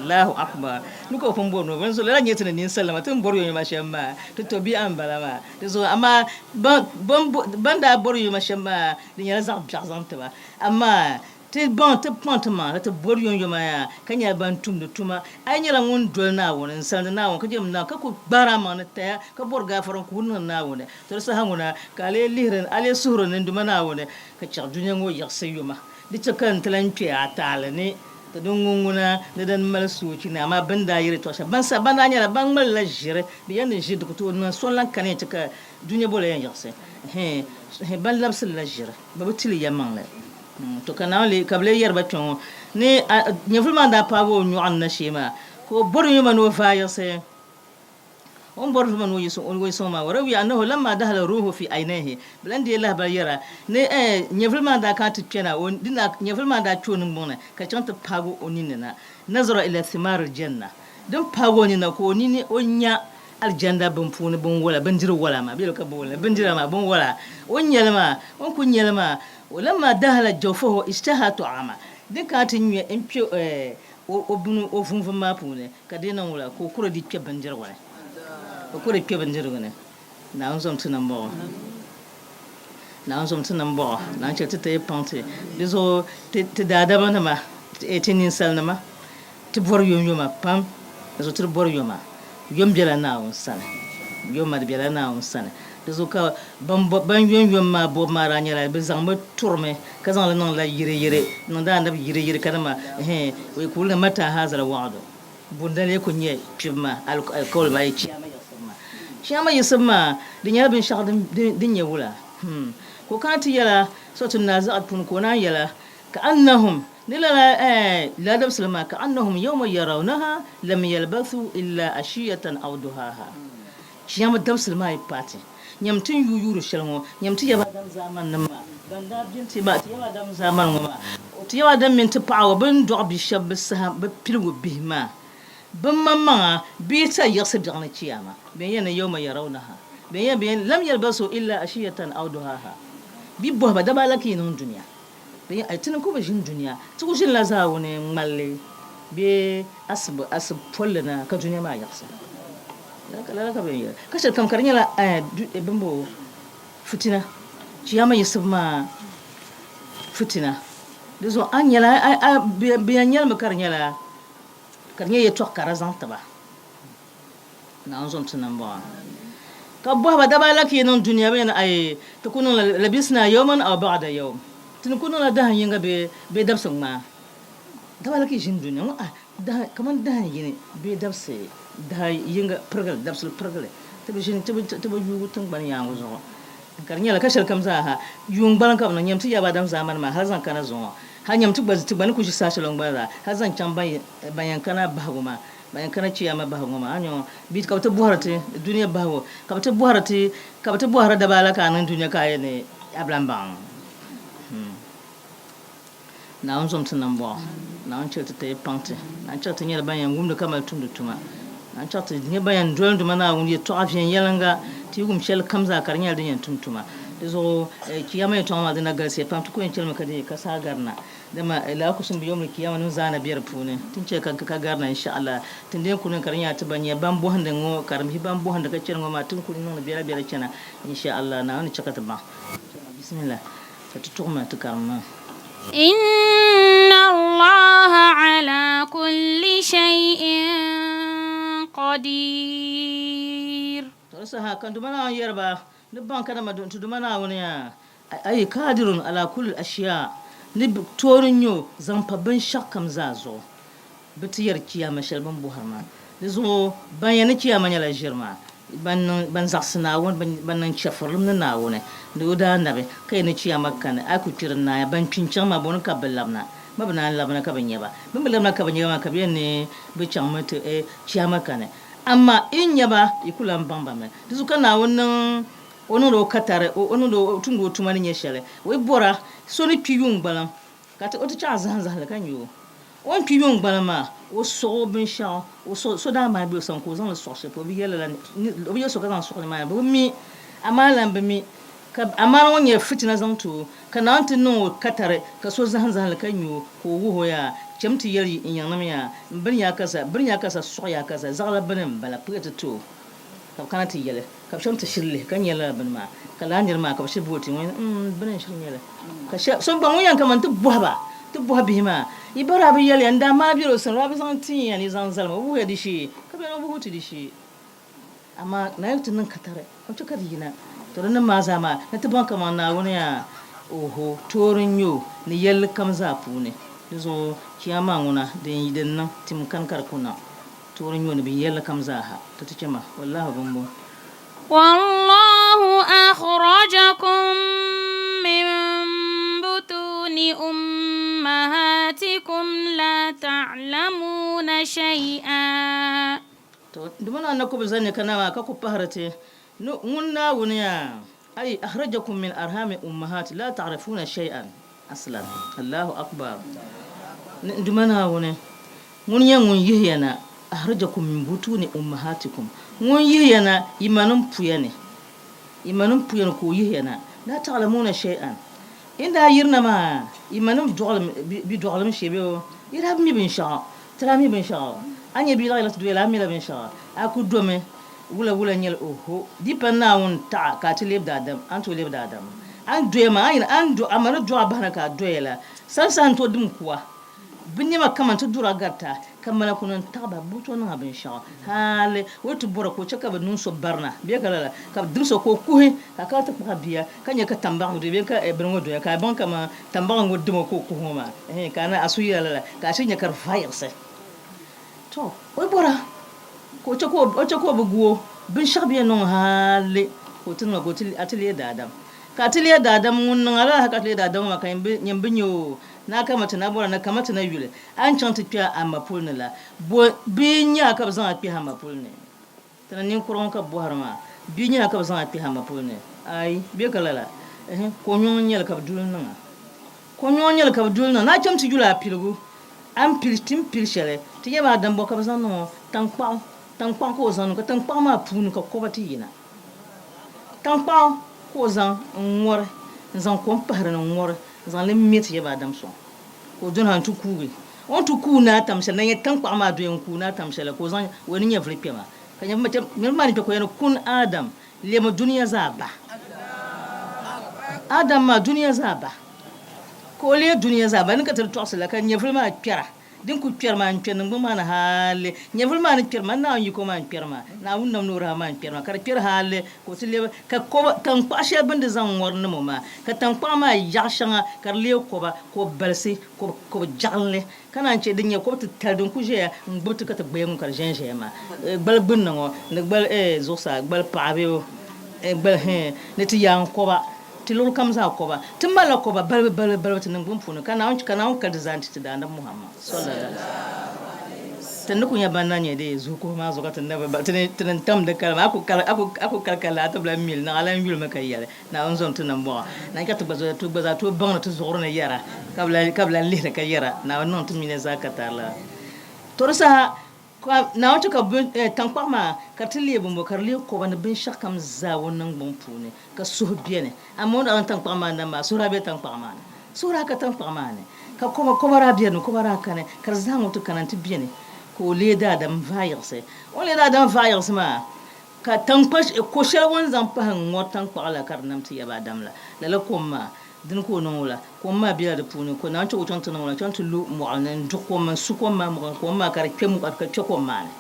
Allahu Akbar! Ni ka o pun bɔri ni o vaai. Dinzuɣu lala n-nyɛ ti ni ninsalinima ti ni bɔri yomyoma shɛm maa, ti tɔbia m-bala maa. Dinzuɣu amaa ban daa bɔri yomyoma shɛm maa, di nyɛla zaɣ biɛɣu zaŋ ti ba. Amaa Ti baŋ ti kpaŋ ti maŋa ni ti bɔri yomyoma yaa ka nyɛla ban tumdi tuma. A yi nyɛla ŋun doli Naawuni n-salindi Naawuni ka jɛmdi Naawuni ka kul gbaari a maŋ ni taya ka bɔri gaafara n-kuhiri niŋdi Naawuni, to di saha ŋuna ka a lee lihiri a lee suhiri ni n Duuma Naawuni ka chɛɣu dunia ŋɔ yiɣisi yoma. Di chɛ ka n ti lan kpe a taali ni ti di ŋun ŋuna ni din mali soochi ni, amaa bɛ ni daa yiri tɔɣ shɛba ban sa ban daa nyɛla ban ŋmalila ʒiri, bɛ yɛn ni ʒiri di ku tooi niŋ so n-lan kani yɛn chɛ ka dunia bɔla yɛn yiɣisi. Hɛɛ, ban labisirila ʒiri, bɛ bi ti li yɛlimaŋli. To ka Naawuni lee, ka bɛ lee yɛri ba kpe ŋɔ ni nyɛvili maa ni daa paagi o nyɔɣu ni na shee maa, ka o bɔri yoma ni o vaai yiɣisi, o ni bɔri yoma ni o yiɣisi o yiɣisiŋɔ maa, waruwiya annahu lamma dahala ruuhu fi aynayhi, bɛ lan deei lahibali yɛra ni nyɛvili maa ni daa kana ti kpɛna, o di na, nyɛvili maa ni daa kpe o niŋgbuŋ ni ka chaŋ ti paagi o ninni na, nazara ila thimaari janna, din paagi o ninni na ka o nini o nya Alijanda bin puuni binwola, bindiri wola maa, bɛ yɛli ka bɛ bindira maa, binwola, o ni nyɛli maa, o ni kuli nyɛli maa, lamma dahala jawfahu ishtaha ta'ama, din kana ti ŋme n-kpe o buni o vunvum maa puuni, ka di niŋ wula ka o kuri di kpe bindirigu ni, o kuri di kpe bindirigu ni. Naawuni zom ti nambɔɣu, Naawuni zom ti nambɔɣu, Naawuni chɛ ti ti yi paŋ ti, di zuɣu ti daadamanima, ti ninsalinima, Ti bɔri yomyoma pam, di zuɣu ti di bɔri yoma. Yom bela Naawuni sani. Yoma di bela Naawuni sani. Di zuɣu ka ban yom yom maa bɔbu maa daa nyɛla bɛ zaŋmi turimi ka zaŋ li niŋla yiriyiri, niŋdi anabi yiriyiri ka nima ɛhɛn wa yakuluna mata haazal wa'adu. Bunda lee ku nyɛ kpibu maa, alikauli maa, chiyaama yiɣisibu maa. Chiyaama yiɣisibu maa di nyɛla binshɛɣu din nyɛ wula? Hmm. Ka o kana ti yɛla Suratu Nazi'at puuni ka o naan yɛla, Ka annahum, ni lala ɛɛh lala dabisili maa, ka annahum yawma yarawnaha lam yalbathu illa ashiyatan aw duhaha. Chiyaama dabisili maa yi paai ti, nyam ti ni yuui yuuri shɛli ŋɔ, nyam ti yaba Adam zaamani nim maa, ban daa beni ti ba, ti yaba Adam zaamani ŋɔ maa, ti yaba Adam mini ti paɣa ŋɔ bɛ ni dɔɣi bi shɛba bɛ saha bɛ piligu bihi maa, bɛ maŋmaŋa bɛ yi ti yiɣisi biɛɣuni chiyaama, bɛ yɛn ni yawma yarawnaha, bɛ yɛn bɛ yɛn lam yalbathu illa ashiyatan aw duhaha. Bɛ bɔhi ba, daba ala ka yi niŋ dunia? Ti ni ku bi ʒini dunia, ti ku ʒinila zaawuni ŋmalli bee asiba asib polli na ka dunia maa yiɣisi. Lala ka bɛ yɛn yɛli. Ka shɛli kam ka di nyɛla bimbo fitina, chiyaama yiɣisibu maa fitina. Di zuɣu a nyɛla bɛ yɛn nyɛlimi ka di nyɛla ka di nyɛ yɛtɔɣ kara zaŋ ti ba. Naawuni zom ti nambɔɣu. Ka bɔhi ba, Daba ala ka yi niŋ dunia? Bɛ yɛn Ayi, ti ku niŋla labisina yawman aw ba'da yawm. Ti ni ku niŋla dahin yiŋga bee dabisi ŋmaa. Daba ala ka yi ʒini dunia ŋɔ? Ah, dahin, kaman dahin yini bee dabisi dahin yiŋga pirigili, dabisili pirigili. Ti bi ʒini, ti bi, ti bi yuugi tiŋgbani yaaŋa zuɣu. Ka di nyɛla ka shɛli kam zaa ha, yuun gbaliŋ ka bɛ niŋ, nyam ti yaba Adam zaamani maa hal zaŋ kana zuŋɔ. Hal nyam ti gba, ti gba ni ku ʒi saha shɛli o ni gba zaa, hal zaŋ chaŋ ban yɛn kana bahigu maa. Ban yɛn kana chiyaama bahigu ŋɔ maa, a ni nya bɛ ka bɛ ti bɔhiri ti dunia bahigu, ka bɛ ti bɔhiri ti, ka bɛ ti bɔhiri daba ala ka a niŋ dunia ka a yɛn ni a bi lan baŋ. Hmm. Naawuni zom ti nambɔɣu. Naawuni chɛli ti tayi paŋ ti. Naawuni chɛli ti nyɛla ban yɛn wumdi ka mali tumdi tuma. Naawuni chɛli ti nyɛ ban yɛn doli Duuma Naawuni yɛtɔɣa viɛnyɛliŋga. Ti yi wum shɛli kam zaa ka di nyɛla din yɛn tum tuma. Di zuɣu Chiyaama yɛltɔɣa maa di na galisiya pam, ti ku yɛn chɛlimi ka di ka saha garina. Dama lala kusim bi yomil kiyama nim zaa na be di puuni. Ti ni chɛ ka garina insha'Allah. Ti ni deen kuli ka di nyɛla ti ban nyɛ ban bɔhindi ŋɔ, karimbihi ban bɔhindi ka chani ŋɔ maa, ti ni kuli niŋdi biɛla biɛla chana insha'Allah. Naawuni ni chɛ ka ti baŋ. Bismillah ka ti tuɣimi ti karim maa. Inna Allaha ala kulli shay'in qadir. To di saha ka n Duuma Naawuni yɛri ba, Ni baŋ ka dama ti Duuma Naawuni yaa, ay Qaadirun ala kulli ashiyaa, ni toori n-nyɛ o zaŋ pa binshɛɣukam zaa zuɣu. Bɛ ti yɛri Chiyaama shɛli bɛ ni bɔhiri maa. Di zuɣu baŋya ni Chiyaama nyɛla ʒiri maa. Ban niŋ, ban zaɣisi Naawuni, ban niŋ chɛfurilim ni Naawuni ni o daanabi, ka yɛli ni Chiyaama kani, a yi ku kpi di naaya, ban kpi n-chaŋ maa, bɔ ni ka bɛ labina? Ma bɛ naan labina ka bɛ nya ba. Bɛ ni bi labina ka bɛ nya ba maa, ka bɛ yɛli ni bɛ chaŋmi ti Chiyaama kani. Amaa yi nya ba, yi ku lan baŋ ba mi. Di zuɣu ka Naawuni niŋ o niŋdi o katari, o niŋdi o tumdi o tuma ni nyɛ shɛli. O yi bɔra, so ni kpi yuŋ gbaliŋ, ka o ti chaɣ zahinzahili ka nya o. O ni kpi yuŋ gbaliŋ maa, o sɔɣ o binshɛɣu, o sɔɣ so daa mali be o sani ka o zaŋ li sɔɣ shɛli polo, o bi yɛli lala, o bi yɛli so ka zaŋ sɔɣ nimaani, bɛ bi mi, amaa lan bi mi. Ka amaana ŋɔ nyɛ fitina zaŋ ti o, ka Naawuni ti niŋ o katari, ka so zahinzahili ka nya o, ka o wuhi o yaa, Cham ti yɛli n yiŋnim yaa, m bini yaa kaza, bini yaa kaza, suɣi yaa kaza, zaɣila bini m-bala, puya ti ti o. Ka bɛ kana ti yɛli, ka bɛ chaŋ ti shiri lihi ka nya lala bini maa, ka lala niri maa ka bɛ shiri booi ti ŋɔ yɛli, M bini n-shiri nyɛ li. Ka shɛb, so gba ŋun yɛn kaman ti bɔhi ba, ti bɔhi bihi maa, yi ba daa bi yɛli ya, n daa maai bela o sani, o daa bi zaŋ tin ya ni yi zaŋ zali ma, o wuhiya di shee? Ka bɛ yɛli, O wuhi ti di shee. Amaa Naawuni ti niŋ katari, o chɛ ka di yina. To di niŋ maa zaa maa, ni ti baŋ kaman Naawuni yaa, oho, toori n-nyɛ o ni yɛlli kam zaa puuni. Di zuɣu Chiyaama ŋuna din yi din niŋ, tim kani ka di ku niŋ. Toori n-nyɛ o ni bin yɛlli kam zaa ha. To ti chɛ ma, wallahi bimbo. Wallahu akhrajakum min butuni ummahatikum la ta'lamuna shay'a. To, di mini a ni ku bi zani ka na maa ka ku pahiri ti ni ŋun Naawuni yaa, ay akhrajakum min arhami ummahati la ta'rifuna shay'an aslan. Allahu akbar. Ni n Duuma Naawuni ŋun nyɛ ŋun yihi ya na, akhrajakum min butuni ummahatikum, ŋun yihi ya na yi manim puya ni, yi manim puya ni ka o yihi ya na, la ta'lamuna shay'an. Yi ni daa yirina maa, yi manim dɔɣilim, bi dɔɣilim shee bee o, yi daa bi mi binshɛɣu. Ti daa mi binshɛɣu. A nya bia laɣila ti doya la, a mila binshɛɣu. A ku domi wula wula n-nyɛli oho. Di pa Naawuni taɣa ka a ti lebi daadam, a ni tooi lebi daadam. A ni doya maa, a ni a ni a ma ni dɔɣi a bahina ka a doya la, saha n-tooi dim kuwa. Binnɛma kaman ti dura garita, ka malaikunim taɣi ba, bɛ bi tooi niŋ a binshɛɣu. Hali o yi ti bɔra ka o chɛ ka bɛ niŋ so barina bee ka lala, ka bɛ dim so ka o kuhi, ka a kana ti kpuɣi a bia ka nya ka tambaɣa ŋɔ doya bee ka bini ŋɔ doya, ka a baŋ kaman Tambaɣa ŋɔ dimo ka o kuhi ŋɔ maa, ɛhɛn, ka a na a suhu yɛla lala, ka a shiri nya ka di vaai yiɣisi. Tɔ, o yi bɔra ka o chɛ ka o chɛ ka o bi gu o, binshɛɣu bi yɛn niŋ o hali ka o ti niŋ a ka o ti a ti leei daadam. Ka a ti leei daadam, ŋun niŋ a lala hali ka a ti leei daadam ŋɔ maa ka nyin bi nyin bi nya o ni a kama ti na bɔra ni kama ti na yuli a ni chaŋ ti kpe a ma puli ni la, bɔ bia n-nyɛ a ka bɛ zaŋ a kpɛhi a ma puli ni? Ti ni ninkura ŋɔ ka bɛ bɔhiri maa, bia nyɛla ka bɛ zaŋ a kpɛhi a ma puli ni? Aai, bɛ ka lala. Ɛhɛ, konyɔŋ n-nyɛ li ka bɛ duli niŋ a. Konyɔŋ n-nyɛ li ka bɛ duli niŋ. Ni a cham ti yuli a piligu, a ni pili, ti ni pili shɛli, ti yɛli maa dimbɔŋɔ ka bɛ zaŋ niŋ o, taŋkpaɣu, taŋkpaɣu ka o zaŋ niŋ, ka taŋkpaɣu maa puuni ka kɔba ti yina. Taŋkpaɣu ka o zaŋ n-ŋɔri, n-zaŋ kom pahi di ni n-ŋɔri, n-zaŋ li m-me ti yɛli maa dam sɔŋ. Ka o dɔni ha nti kuugi. O ni ti kuui ni atam shɛli, na nyɛ taŋkpaɣu maa doya n-kuui ni atam shɛli ka o zaŋ o ni nyɛvili kpe maa. Ka nyɛvili maa ni kpe ka o yɛli ni, Kun Adam, lemi dunia zaa ba. Adam maa, dunia zaa ba. Ka o leei dunia zaa ba. Ni ka ti di tɔɣisi la, ka nyɛvili maa kpɛra. Din kul kpɛri maa n-kpɛri niŋgbuŋ maa ni hali. Nyɛvili maa ni kpɛri maa, Naawuni yiko maa n-kpɛri maa, Naawuni nam ni o rahi maa n-kpɛri maa, ka di kpɛri hali ka o ti lebi ka koba, taŋkpaɣu shɛli bɛ ni di zaŋ ŋɔri nim o maa, ka taŋkpaɣu maa yaɣ shɛŋa ka di leei koba, ka o balisi, ka o jaɣim li, ka naan chɛ din nyɛ kob titali din kul ʒiɛya n-gbubi ti ka ti gbaya ŋɔ ka di ʒɛnʒɛya maa. Gbali gbunni ŋɔ ni gbali zuɣusaa, gbali paɣa bee o gbali hɛɛn ni ti yaan koba. Ti luɣili kam zaa koba. Ti malila koba balibu balibu balibu ti niŋgbuŋ puuni, ka Naawuni ka Naawuni kali di zaa n-ti ti Daanab Muhammad, sallallahu alaihi wasallam. Ti ni ku nya ban na nyɛ dee zuɣu kuhi maa zuɣu ka ti na bi ba, ti ni ti ni tam di kalima, a ku kali a ku a ku kali kali a ti bi lahi mili niŋ a lahi yulimi ka yɛli, Naawuni zom ti nambɔɣu. Naawuni ka ti gba zaa ti gba zaa tooi baŋdi ti zuɣuri ni yɛra, ka bi lahi ka bi lahi lihiri ka yɛra, Naawuni niŋ ti mini ya zaa katari lala. To di saha. Ka Naawuni chɛ ka taŋkpaɣu maa ka di ti leei bɔmbɔ, ka di leei kɔba ni binshɛɣukam zaa o niŋgbuŋ puuni, ka suhu beni. Amaa o ni daa zaŋ taŋkpaɣu maa nam maa, suhu daa be taŋkpaɣu maa ni. Suhu daa ka taŋkpaɣu maa ni, ka kɔba daa beni, kɔba daa kani, ka di zaa ŋɔ ti kana nti beni, ka o leei daadam n-vaai yiɣisi. O ni leei daadam n-vaai yiɣisi maa, ka taŋkpa ko shɛli o ni zaŋ pahi n-ŋɔri taŋkpaɣu la ka di nam ti yaba Adam la, lala kom maa, dini ka o niŋ o la. Kom maa bela di puuni, ka o naan chɛ ka o chaŋ ti niŋ o la, chaŋ ti lu mɔɣili ni n-duɣi kom maa, n-su kom maa mɔɣili ni, kom maa ka di kpe ka kpe kom maa ni.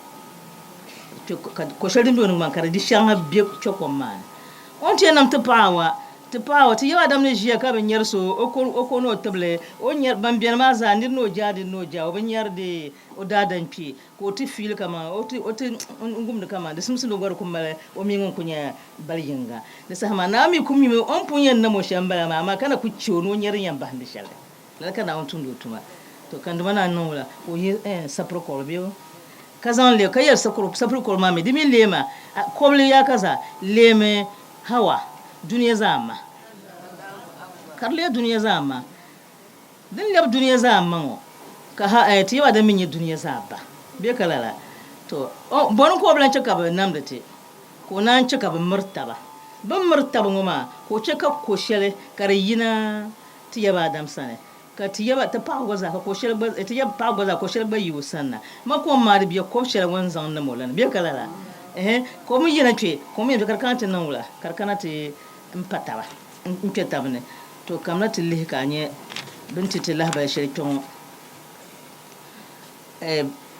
Ka ko shɛli din be o ni ŋmani ka di di shɛŋa be kpe kom maa ni. O ni ti yɛn nam ti paɣa Awa, ti paɣa Awa, ti yaba Adam ni ʒiya ka bi nyari so, o ko o ko ni o tibili, o ni nyari ban beni maa zaa, niri ni o jaa niri ni o jaa, o bi nyari di o daadam kpee, ka o ti fiili kaman o ti o ti n-gumdi kaman di simsi ni o gba di ku mali o mi ŋun ku nyɛ bali yiŋga. Di saha maa Naa mi ku mimi o ni pun yɛn nam o shɛm m-bala maa, amaa ka na ku chɛ o ni o nya din yɛn bahindi shɛli. Lala ka Naawuni tumdi o tuma. To, ka Nduma naan niŋ wula? Ka o yi sapiri kɔbili bee o ka zaŋ li ka yɛli sapiri kɔbili maa mi, di mi leema kɔbili yaa ka zaa leemi Hawa, dunia zaa ma. Ka di leei dunia zaa ma. Din lɛbi dunia zaa ma ŋɔ, ka ha ti yaba din mi nyɛ dunia zaa ba. Bee ka lala? To, bɔni ka o bi lan chɛ ka bɛ namdi ti, ka o naan chɛ ka bɛ miri taba. Bɛ ni miri taba ŋɔ maa, ka o chɛ ka ko shɛli ka di yina ti yaba Adam sani, ka ti yaba ti paɣ gba zaa ka ko shɛli gba, ti yaba paɣ gba zaa ko shɛli gba yi o sani na. Ma kom maa di bɛ kɔb shɛli ŋun zaŋ nam o la ni, bee ka lala? Ɛhɛ, kom yina kpe, kom yina kpe ka di kana ti niŋ wula? Ka di kana ti m-pa taba n-kpe tab ni. To kamina ti lihi ka a nya bɛ ni ti ti lahibali shɛli kpe ŋɔ.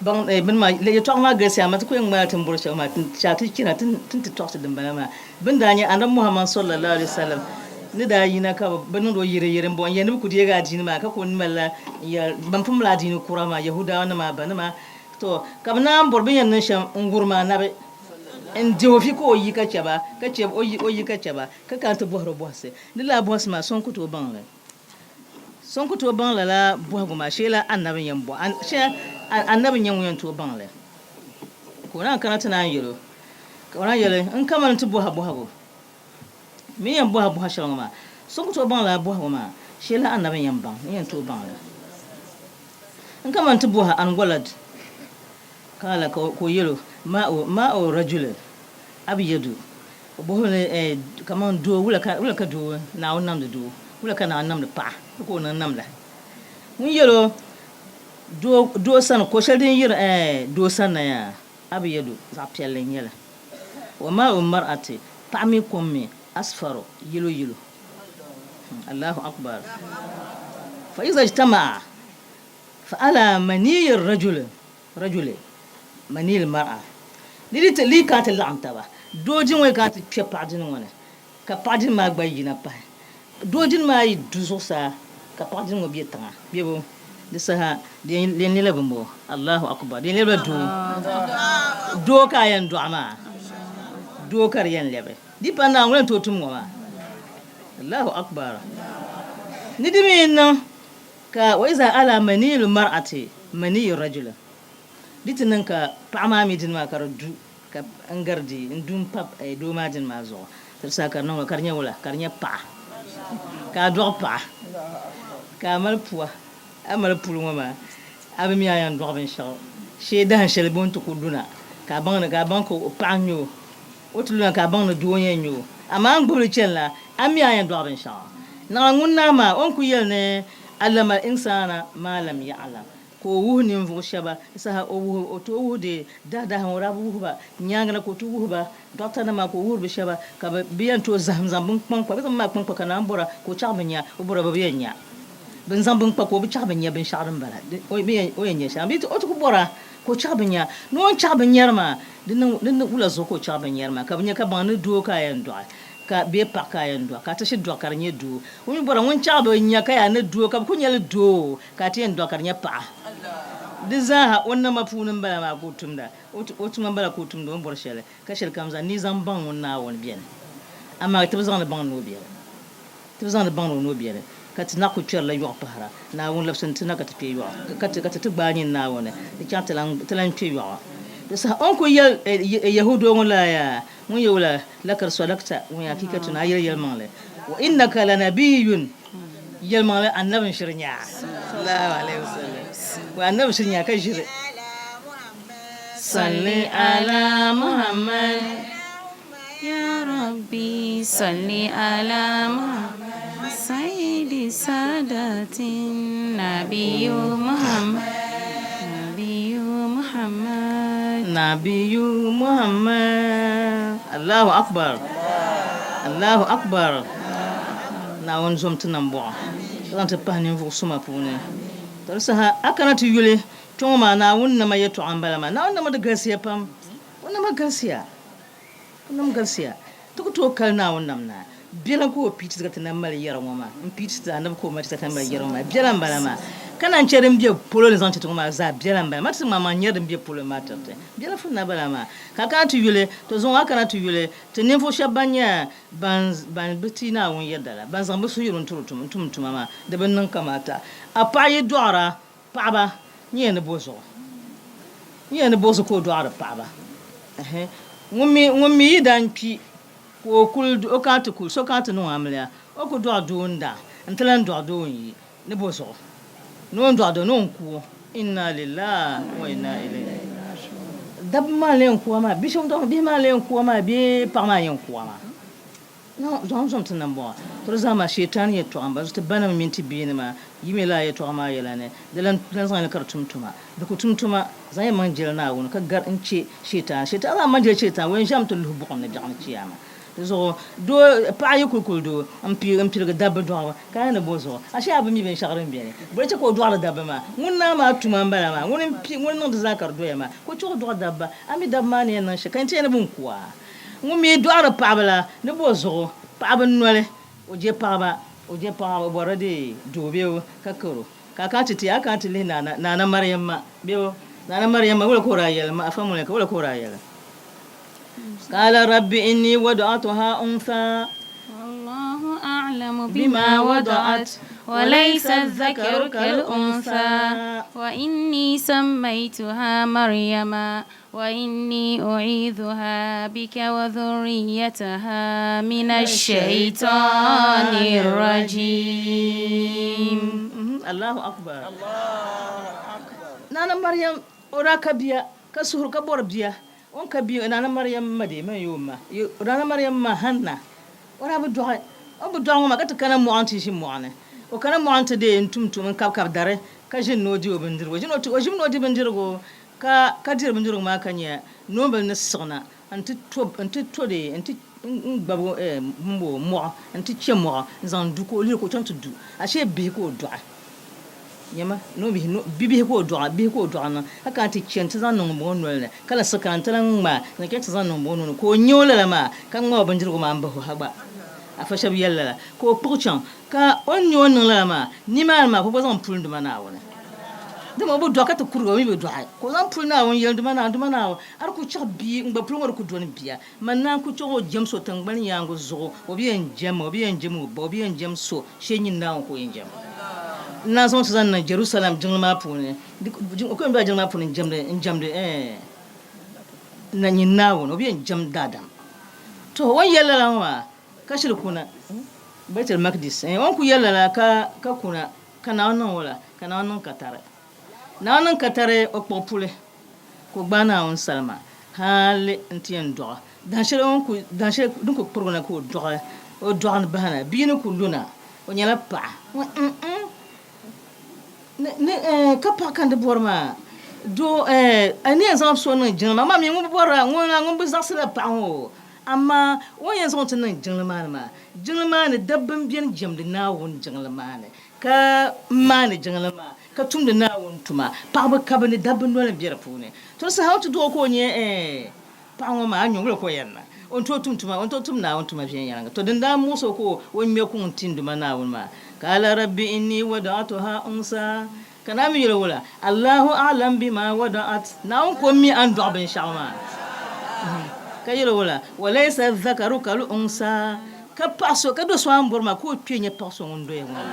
Bini maa, yɛtɔɣa maa galisiya amaa ti ku yɛn ŋmaala ti ni bɔri shɛli maa n-chaai ti chana ti ni ti tɔɣisi dimbala maa. Bɛ ni daa nya Anabi Muhammad sallallahu alaihi wasallam ni daa yina ka bɛ niŋdi o yɛreyɛre m-bɔŋɔ n-yɛli ni bɛ ku deegi adiini maa ka ku malila n-yɛli ban pun mali adiini kura maa, Yahudawanima, banima. To ka bɛ naan bɔri bɛ ni yɛn niŋ shɛm n-wurim Anabi n-dih o vi ka o yi ka chɛ ba, ka chɛ o yi ka chɛ ba ka kana ti bɔhiri o bɔhisi. Di lala bɔhisi maa so n-ku tooi baŋ li. So n-ku tooi baŋ lala bɔhigu maa shee la anabi n-yɛn bɔhi, shee anabi n-nyɛ ŋun yɛn tooi baŋ li. Ka o naan kana ti naan yɛl o, ka o naan yɛli, N kamani ti bɔhi a bɔhigu. M mi yɛn bɔhi a bɔhi shɛli ŋɔ maa, so n-ku tooi baŋ lala bɔhigu maa shee la anabi n-yɛn baŋ, n-yɛn tooi baŋ li. N kamani ti bɔhi a an walad? Kaala ka o yɛl o, Ma'u rajulin abyadu. O bɔhi o ni, Kaman doo, wula ka wula ka doo Naawuni namdi doo? Wula ka Naawuni namdi paɣa? Di ka o niŋ namda. Ŋun yɛl o, Doo, doo sani, ko shɛli din yiri doo sani na yaa, abyadu, zaɣ piɛlli n-nyɛ li. Wa ma'u mar'ati, paɣa mi kom mi, asfaru, yɛlo yɛlo. Allahu akbar. Fa iza ijtama'a fa ala maniyyi rajuli rajuli maniyil mar'a di di ti li kana ti laɣim taba doo dini ŋɔ yi kana ti kpe paɣa dini ŋɔ ni ka paɣa dini maa gba yina pahi doo dini maa yi du zuɣusaa ka paɣa dini ŋɔ be tiŋa bebu di saha di yɛn leela bimbo Allahu akbar di yɛn lebila doo doo ka a yɛn dɔɣi maa doo ka di yɛn lebi di pa Naawuni n tooi tum ŋɔ maa Allahu akbar ni di mi niŋ Ka wa iza ala maniyil mar'ati maniyu rajuli, di ti niŋ ka paɣa maa mi dini maa ka di du ka n gari di n du m-pa doo maa dini maa zuɣu, di saha ka di niŋ ka di nyɛ wula? Ka di nyɛ paɣa, ka a dɔɣi paɣa, ka a mali pua, a mali puli ŋɔ maa a bi mi a yɛn dɔɣi binshɛɣu shee dahin shɛli bɛ ni ti ku luna ka a baŋ ni ka a baŋ ka paɣa n-nyɛ o, o ti luna ka a baŋ ni doo n-yɛn nyɛ o, amaa a ni gbubi li chani la a mi a yɛn dɔɣi binshɛɣu. Naɣila ŋun naa maa, o ni ku yɛli ni Allama al-insana ma lam ya'lam, ka o wuhi ninvuɣ shɛba saha o wuhi o tooi wuhi di daadahi ŋɔ daa bi wuhi ba nyaaŋa na ka o ti wuhi ba dɔɣitanima ka o wuhiri bi shɛba ka bɛ bi yɛn tooi zahim zaŋ bin kpaŋ kpa bɛ zaŋ maa kpaŋ kpa ka naan bɔra ka o chaɣi bi nya o bɔra bɛ bi yɛn nya bɛ zaŋ bin kpa ka o bi chaɣi bi nya binshɛɣu din bala o yɛn nya shɛli o ti ku bɔra ka o chaɣi bi nya ni o ni chaɣi bi nyari maa di niŋ wula zuɣu ka o chaɣi bi nyari maa ka bi nya ka baŋ ni doo ka a yɛn dɔɣi ka bee paɣa ka a yɛn dɔɣi ka a ti shiri dɔɣi ka di nyɛ doo. O mi bɔra ŋun chaɣi bi nya ka yaa ni doo ka bɛ ku nyɛli doo ka a ti yɛn dɔɣi ka di nyɛ paɣa. Di zaaha o nama puuni m-bala maa ka o tumda. O tuma m-bala ka o tumda o ni bɔri shɛli ka shɛli kam zaa ni zaŋ baŋ ŋun Naawuni beni. Amaa ti bi zaŋdi baŋ ni o beni. Ti bi zaŋdi baŋ ni o ni o beni ka ti naɣ ku kpɛrila yɔɣu pahira. Naawuni labisi n-ti na ka ti kpe yɔɣu, ka ti ka ti ti gbaai nyin Naawuni di chaŋ ti lan kpe yɔɣu. Di saha o ni ku yɛli Yɛhudo ŋɔ la yaa, Ŋun yɛ wula, Lakad sadakta, ŋun yɛ hakikatu ni a yɛli yɛlimaŋli, wa innaka lanabiyun, yɛlimaŋli Annabi n-shiri nyɛ a, sallallahu alaihi wasallam, wa Annabi shiri nyɛ a ka ʒiri. Salli ala Muhammad. Ya Rabbi salli ala Muhammad Sayyidi sadatin Nabiyyu Muhammad Nabiyyu Muhammad Nabiyyu Muhammad. Allahu akbar. Allahu akbar. Naawuni zom ti nambɔɣu ka zaŋ ti pahi ninvuɣ suma puuni. Ka di saha a kana ti yuli kpe ŋɔ maa Naawuni nama yɛtɔɣa m-bala maa. Naawuni nama di galisiya pam. O nama galisiya. O nam galisiya. Ti ku tooi kali Naawuni nam na. Biɛla ka o pii ti ka ti na mali yɛra ŋɔ maa. M pii ti ti anabi ka o mali ti ka ti na mali yɛra ŋɔ maa. Biɛla m-bala maa. Ka naan chɛ din be polo ni zaŋ ti ti ŋɔ maa zaa biɛla m-bala maa. Ti maŋmaŋ nyari din be polo maa tiri ti. Biɛla fun na bala maa. Ka a kana ti yuli, to zuŋɔ a kana ti yuli ti ninvuɣ shɛb ban nyɛ ban ban bi ti Naawuni yɛda la, ban zaŋ bɛ suhuyuri n-turi tum n-tum tuma maa, di bi niŋ kamaata. A paɣa yi dɔɣira paɣaba nyɛla ni bo zuɣu nyɛla ni bo zuɣu ka o dɔɣiri paɣaba. Ɛhɛ. Ŋun mi ŋun mi yi daa n-kpi ka o kuli o kana ti kuli so kana ti niŋ o amiliya, o ku dɔɣi doo n-daa nti lan dɔɣi doo n-yi ni bo zuɣu ni o ni dɔɣi doo ni o ni ku o. Inna lillahi wa inna ilayhi Dabba maa n-lee ku o maa, bi shɛba dɔɣi bihi maa n-lee ku o maa bee paɣa maa n-yɛn ku o maa? Zaŋ zom ti nambɔɣu. To di zaa maa Shetani yɛtɔɣa m-bala. Ti banima mini ti biinima yi mi lala yɛtɔɣa maa yɛla ni di lan zaŋ li ka di tum tuma. Di ku tum tuma, zaŋ ya maŋ jɛli Naawuni ka gari n-chɛ Shetani. Shetani zaŋ maŋ jɛli Shetani, o yɛn ʒɛmi ti luhi buɣim ni biɛɣuni chiyaama. Di zuɣu doo, paɣa yi kuli kuli doo m-piligi dabba dɔɣibu, ka a ni bo zuɣu? Ashee a bi mi binshɛɣu din beni. Boli chɛ ka o dɔɣiri dabba maa. Ŋun naa maa tuma m-bala maa. Ŋuni n-niŋdi zaa ka di doya maa. Ka o chɛ o dɔɣi dabba. A mi dabba maa ni yɛn niŋ shɛli, ka n ti yɛn ni bɛ ni ku a. Ŋun mi dɔɣiri paɣaba la ni bo zuɣu paɣaba noli, o je paɣaba, o je paɣaba, o bɔrila di doo bee o ka karo. Ka a kana ti ti, a kana ti lihi Naana, Naana Mariamma bee o, Naana Mariamma, wula ka o daa yɛli ma, afa Mulɛka, wula ka o daa yɛli? Kaala Rabbi inni wada'atuha untha. Wallahu a'lamu bima wada'at wa laysa adh-dhakaru kal-untha wa inni sammaytuha Maryama Wa inni u'idhuha bika wa dhurriyyataha mina ash-shaytani r-rajim. Allahu akbar. Nana Maryam o daa ka bia ka suhuri ka bɔri bia o ni ka bia Nana Maryam ma dee man yo ma Nana Maryam ma Hanna o daa bi dɔɣi o ni bi dɔɣi ŋɔ maa ka ti kana mɔɣu ni ti ʒi mɔɣu ni o kana mɔɣu ni ti dee n tum tum n kabi kabi dari ka ʒini ni o di o bindirigu o ʒimi ni o di bindirigu Ka ka diri bindirigu maa ka nya noombil ni siɣina nti to nti to di nti n-gbabi m-bo mɔɣu nti chɛ mɔɣu n-zaŋ du ka o liri ka o chaŋ ti du. Ashee bihi ka o dɔɣi. Nyama, noombihi, no, bibihi ka o dɔɣi, bihi ka o dɔɣi niŋ ka kana ti chɛ nti zaŋ niŋ m-bo o noli ni, ka la siɣi kana nti lan ŋmaai n-zaŋ chaŋ ti zaŋ niŋ m-bo o nuu ni. Ka o nya o lala maa ka ŋma o bindirigu maa m-bahi o ha gba. Afa shɛba yɛli lala ka o kpuɣi chaŋ Ka o ni nya o ni niŋ lala maa, nimaani maa ka o gba zaŋ puli Duuma Naawuni. Dama o bi dɔɣi ka ti kurigi, o mi bi dɔɣi. Ka o zaŋ puli Naawuni yɛli, Duuma Naawuni, Duuma Naawuni, a di ku chaɣ bia, n gba puli ŋɔ di ku dɔni bia. Man naan ku chaɣ o jɛm so tiŋgbani yaaŋa zuɣu, o bi yɛn jɛm ma, o bi yɛn jɛm o ba, o bi yɛn jɛm so, shee nyin Naawuni ka o yɛn jɛm. N naan zaŋ o ti zaŋ niŋ Jɛrusalɛm jiŋli maa puuni, o ku yɛn bela jiŋli maa puuni n-jɛmdi, n-jɛmdi, ɛɛn, na nyin Naawuni, o bi yɛn jɛm daadam. To, o ni yɛli lala ŋɔ maa, Ka shiri kuna Baitul Makdis, o ni ku yɛli lala ka ka kuna, ka Naawuni niŋ wula? Ka Naawuni niŋ katari. Naawuni niŋ katari o kpuɣi puli, ka o gbaai Naawuni salima hali nti yɛn dɔɣi. Dahinshɛli o ni ku, dahinshɛli din ku kpurigi na ka o dɔɣi, o dɔɣi ni bahi na, bia ni ku lu na, o nyɛla paɣa. Ŋɔ n-n ni, ni ka paɣa ka n di bɔri maa? Doo, a ni yɛn zaŋ so niŋ jiŋli maa, amaa mi ŋun bi bɔrila, ŋuna ŋun bi zaɣisirila paɣa ŋɔ o. Amaa o ni yɛn zaŋ o ti niŋ jiŋli maa ni maa, jiŋli maa ni dabba m-beni jɛmdi Naawuni jiŋli maa ni, ka maani jiŋli maa, ka tumdi Naawuni tuma. Paɣiba ka bɛ ni, dabba noli m-be di puuni. To di saha o ti duɣi o ka o nya, ɛɛn, paɣa ŋɔ maa, a nya wula ka o yɛn niŋ? O ni tooi tum tuma, o ni tooi tum Naawuni tuma viɛnyɛliŋga. To din daa muɣis o ka o ŋme kuŋ n-ti n Duuma Naawuni maa, Kaala Rabbi inni wada'atuha unsa, Ka naa mi yɛli wula? Allahu a'lam bima wada'at, Naawuni ko m-mi a ni dɔɣi binshɛɣu maa. Ka yɛli wula? Walaysa dhakaru kal unsa, Ka paɣ so, ka do so a ni bɔri maa ka o kpe n-nyɛ paɣ so ŋun doya ŋɔ maa.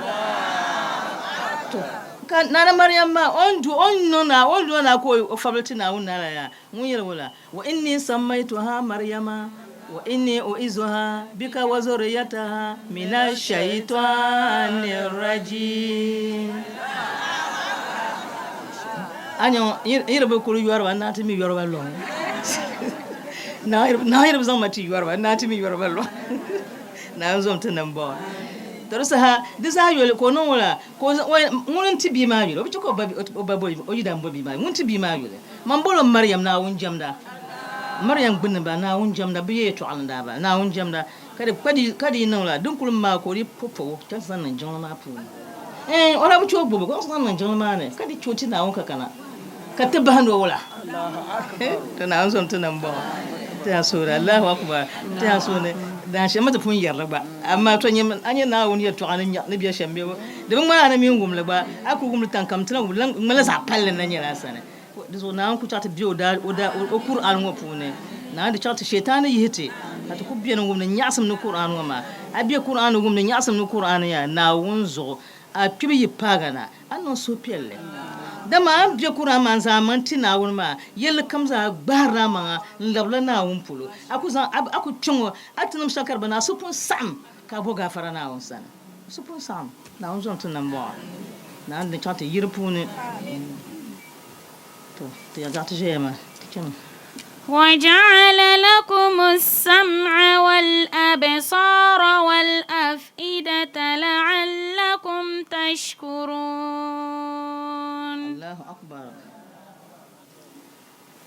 To, ka Nana Mariam maa, o ni du, o ni niŋ naa, o ni lo naa ka o fabili ti Naawuni naa la yaa, ŋun yɛli wula? Wa inni sammaytuha Maryama wa inni u'izuha bika wa zurriyataha mina shaytani rajim. A nya ŋɔ, n yi di bi kuli yɔriba, n naan ti mi yɔriba lɔŋ. Naa yi di bi zaŋ ma ti yɔriba, n naan ti mi yɔriba lɔŋ. Naa n-zom ti niŋ bɔŋɔ. To di saha, di zaa yoli ka o niŋ wula, ka o zaŋ, ŋuni n-ti bia maa yuli? O bi chɛ ka o ba bo o yidan bo bia maa yuli. Ŋuni n-ti bia maa yuli? Man bol o Mariam, Naawuni jɛmda. Mariam gbunni m-bala, Naawuni jɛmda, bɛ ya yɛtɔɣili n-daa bala, Naawuni jɛmda. Ka di, ka di, ka di yi niŋ la, din kuli maai ka o di po pɔbu chaŋ ti zaŋ niŋ jiŋli maa puuni. Ɛɛn, o daa bi chɛ o gbubi, ka o zaŋ niŋ jiŋli maa ni, ka di chɛ o ti Naawuni ka kana, ka ti bahindi o wula? To Naawuni zom ti ni m-bɔŋɔ. Ti yaa suhuri, Allahu Akbar, ti yaa suhuri ni daan shɛli ma ti pun yɛri li gba. Amaa to nyɛ, a nya Naawuni yɛltɔɣa ni nya, ni be shɛm bee? Di bi ŋmani a ni mi n-wum li gba, a kuli wum li taŋkam, ti na wum li ŋmanila zaɣ palli n-na nyɛla a sani. Di zuɣu Naawuni ku chaɣ ti be o daa, o daa, o Kur'aan ŋɔ puuni. Naawuni di chaɣ ti Shɛtaani yihi ti, ka ti ku beni wumdi nyaɣisim ni Kur'aan ŋɔ maa. A be Kur'aan ni wumdi nyaɣisim ni Kur'aan yaa, Naawuni zuɣu, a kpibu yi paagi a na, a ni niŋ suhupiɛlli. Dama a ni be Kur'aan maa n-zaŋ a maŋ ti Naawuni maa, yɛlli kam zaa gbahirila a maŋa n-labila Naawuni polo. A ku zaŋ, a ku kpiɔŋ o, a ti niŋ shɛli ka di bi ni, a suhu pun saɣim ka a bo gaafara Naawuni sani. Su pun saɣim Naawuni zom ti nambɔɣu. Naawuni din chaŋ ti yi di puuni. To, ti yɛn zaɣ ti ʒiɛya maa, ti chami. وجعل لكم السمع والأبصار والأفئدة لعلكم تشكرون. Allahu Akbar.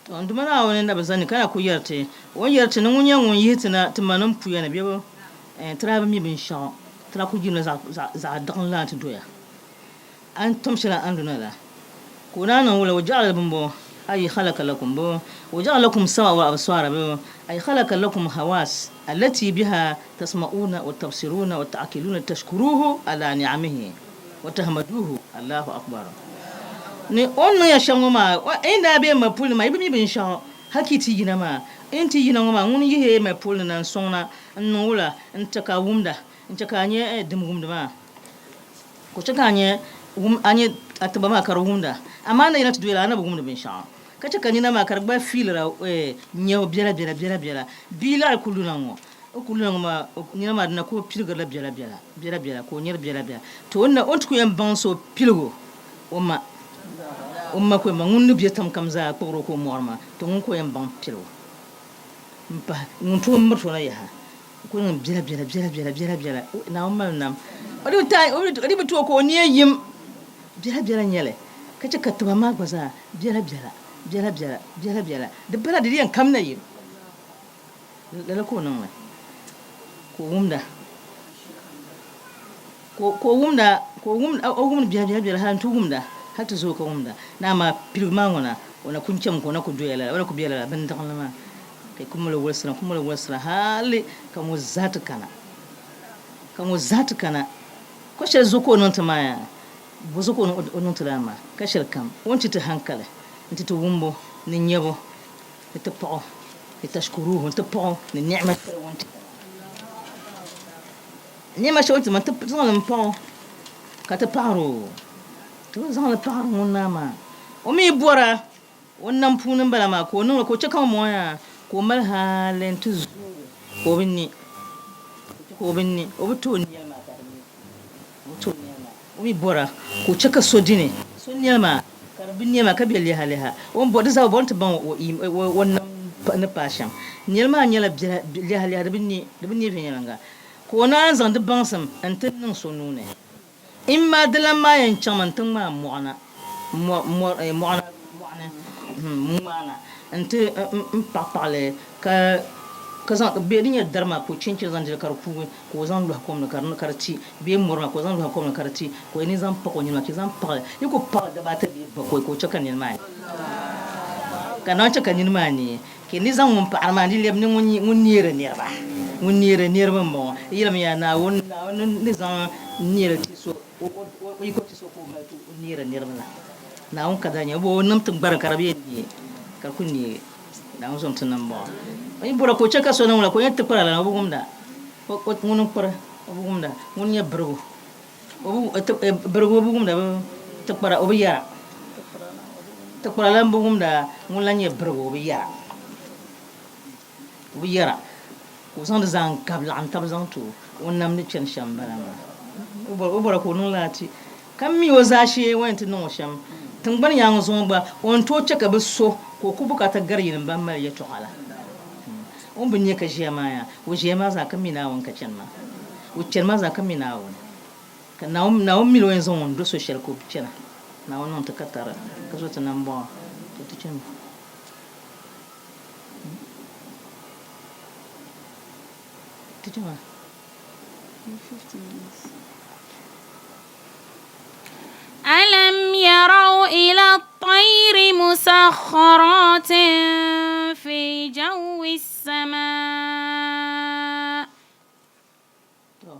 To n Duuma Naawuni na bi zani ka na ku yɛri ti, o ni yɛri ti ni ŋun nyɛ ŋun yihi ti na ti manim puya ni bɛ ti daa bi mi binshɛɣu, ti daa kul yirina zaɣ diɣin lana ti doya. A ni tom shɛli a ni duna la, ka o naan niŋ wula? O jɛɣili bimbo, ay khalaqa lakum bo, o jɛɣili lakum sam'a wal absara bo, ay khalaqa lakum hawas allati biha tasma'una wa tabsiruna wa ta'qiluna tashkuruhu ala ni'amihi wa tahmaduhu, Allahu Akbar. Ni o ni niŋ ya shɛm ŋɔ maa, yi ni daa be m ma puli ni maa, yi bi mi binshɛɣu hal ka yi ti yina maa. Yi ni ti yina ŋɔ maa, ŋuni yihi ma puli ni na n-sɔŋ na n-niŋ wula n-chɛ ka a wumda, n-chɛ ka a nya dim wumdi maa, ka o chɛ ka a nya a nya a tiba maa ka di wumda. Amaa a ni yina ti doya la, a na bi wumdi binshɛɣu, ka chɛ ka nina maa ka di gba fiilira nyabu biɛlabiɛla biɛlabiɛla. Bia laɣi ku luna ŋɔ, O ku luna ŋɔ maa, o nina maa dina ka o piligirila biɛlabiɛla, biɛlabiɛla, ka o nyari biɛlabiɛla. To o ni na, o ni ti ku yɛn baŋsi o piligu o ma, o ma ka o yɛn baŋ, ŋun ni be tiŋ kam zaa kpuɣiri o ka o mɔɣiri maa, to ŋun ka o yɛn baŋ piligu m-pahi ŋun tooi miriti o na yaha. O ku niŋ biɛlabiɛla, biɛlabiɛla, biɛlabiɛla. Naawuni mali nam. O di bi taai, o di bi tooi ka o nia yim. Biɛlabiɛla n-nyɛ li, ka chɛ ka tiba maa gba zaa biɛlabiɛla, biɛlabiɛla, biɛlabiɛla. Di bala di di yɛn kam na yim. Lala ka o niŋ li, ka o wumda, ka o wumda, ka o wumda, o wumdi biɛla biɛla biɛla hal nti wumda, hal ti zooi ka wumda. Ni amaa piligu maa ŋɔ na, o na kul chami ka o na kul doya lala, o na kul be lala bindiɣinli maa, ka yi kul mali o wolisira, n-kul mali o wolisira hali ka ŋɔ zaa ti kana, ka ŋɔ zaa ti kana. Ko shɛli zuɣu ka o niŋ ti maa yaa? Bɔ zuɣu ka o niŋ ti lala maa? Ka shɛlikam o ni ti ti haŋkali nti ti wumbu ni nyabu ni ti paɣ o, ni tashkuruhu, ni ti paɣ o ni ni'ima shɛli o ni ti ma. Ni'ima shɛli o ni ti ma, ti zaŋ li m-paɣ o ka ti paɣir o. Ti bi zaŋ li paɣiri ŋun naa maa. O mi yi bɔra, o nam puuni m-bala maa, ka o niŋ li, ka o chɛ ka ŋun maa ka o mali hali nti zooi ka o bi ni, ka o bi ni, o bi tooi nɛli maa ka di ni, o bi tooi nɛli maa. O mi bɔra ka o chɛ ka so di ni so nɛma ka di bi nɛma ka be lɛhalɛha. O ni bɔri di zaa o bɔri ni ti baŋ o nam ni paai shɛm. Nɛli maa nyɛla lɛhalɛha di bi ne di bi ne viɛnyɛliŋga ka o naan zaŋ di baŋsim n-ti niŋ so nuu ni. Imma di lan maa yɛn chaŋmi n-ti ŋmaai mɔɣu na mɔɣu ni n-ŋmaai na nti m-paɣipaɣi li ka ka zaŋ bee di nyɛ dari maa ka o chinchini zaŋ dili ka di kuugi ka o zaŋ lɔhi kom ni ka di ti bee mɔri maa ka o zaŋ lɔhi kom ni ka di ti ka o ni zaŋ paɣi o nini maa ka yi zaŋ paɣi li yi ku paɣi li daba ata bee bakɔi ka o chɛ ka nini maa ka naan chɛ ka nini maa neei ka ni zaŋ ŋun paɣiri maa ni lɛbi ni ŋun neeri niriba ŋun neeri niriba m-bɔŋɔ yi yɛlimi yaa Naawuni Naawuni ni zaŋ neeri ti so o yiko ti so ka o mali ti o neeri niriba la Naawuni ka daa nyɛ o niŋ ti gbariŋ ka di bi yɛn neei ka di ku neei Naawuni zom ti niŋ bɔŋɔ. O yi bɔra ka o chɛ ka so niŋ wula ka o nyɛ tikpira lana o bi wumda. Ŋuni n-kpiri o bi wumda. Ŋuni nyɛ birigu birigu o bi wumda tikpira o bi yɛra. Tikpira lan bi wumda ŋuni lan nyɛ birigu o bi yɛra. O bi yɛra ka o zaŋdi zaa n-gabi laɣim tab zaŋ ti o o ni nam ni chani shɛm m-bala maa. O bɔra ka o niŋ laati ka mi o zaashee o yɛn ti niŋ o shɛm. Tiŋgbani yaaŋa zuɣu gba, o ni tooi chɛ ka bɛ so ka o ku bukaata gari yinim ban mali yɛtɔɣa la. O ni bi nya ka ʒiya maa yaa, o ʒiya maa zaa ka mi Naawuni ka chani maa. O chani maa zaa ka mi Naawuni. Ka Naawuni, Naawuni mi ni o yɛn zaŋ o n-do so shɛli ka o chana. Naawuni niŋ ti ka tara, ka zo ti nambɔɣu, to ti chani. Ti chani maa. ألم يروا إلى الطير مسخرات في جو السماء. To,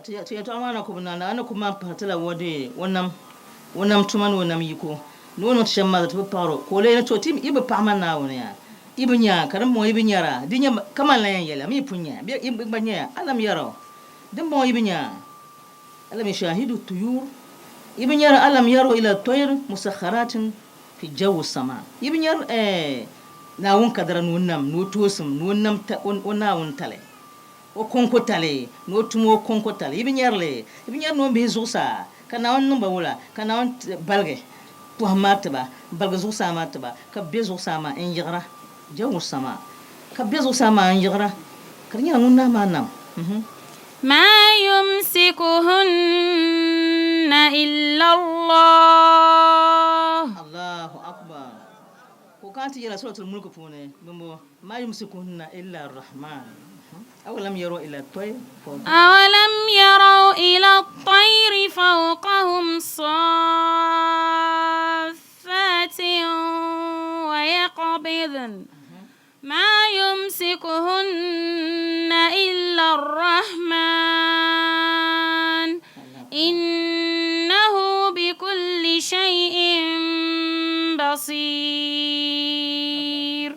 ti yɛtɔɣa maa na ku bi naai, a ni ku maan pahi ti la o dee o nam, o nam tuma ni o nam yiko ni o niŋ ti shɛm maa zaa ti bi paɣir o, ka o lee ni to ti yi bi paɣi ma Naawuni yaa, yi bi nya ka dimbɔŋɔ yi bi nyara, di nya kaman lan yɛn yɛli a mi yi pun nya, bee yi gba nyaya, alam yaraw, dimbɔŋɔ yi bi nya. Alam yushahidu tuyur, yi bi nyari alam yaro ila toyr musakharatin fi jawu sama, yi bi nyari eh Naawuni kadara ni o nam, ni o toosim, ni o nam o Naawuni tali, o kɔŋko tali, ni o tum o kɔŋko tali, yi bi nyari li, yi bi nyari noombihi zuɣusaa ka Naawuni niŋ ba wula, ka Naawuni baligi pɔhim maa ti ba, m-baligi zuɣusaa maa ti ba, ka bɛ be zuɣusaa maa n-yiɣira, jawu sama, ka bɛ be zuɣusaa maa n-yiɣira, ka di nyɛla ŋun naa maa nam. Ma yumsikuhunna illa Allah. Allahu Akbar. Ka o kana ti yɛla Suratul Mulk puuni, bimbo, Ma yumsikuhunna illa Ar-Rahman. Awalam yaraw ila at-tayr fawqahum. Awalam yaraw ila at-tayri fawqahum saffatin wa yaqbidn. Ma yumsikuhunna illa Ar-Rahman. Innahu bikulli shay'in basir.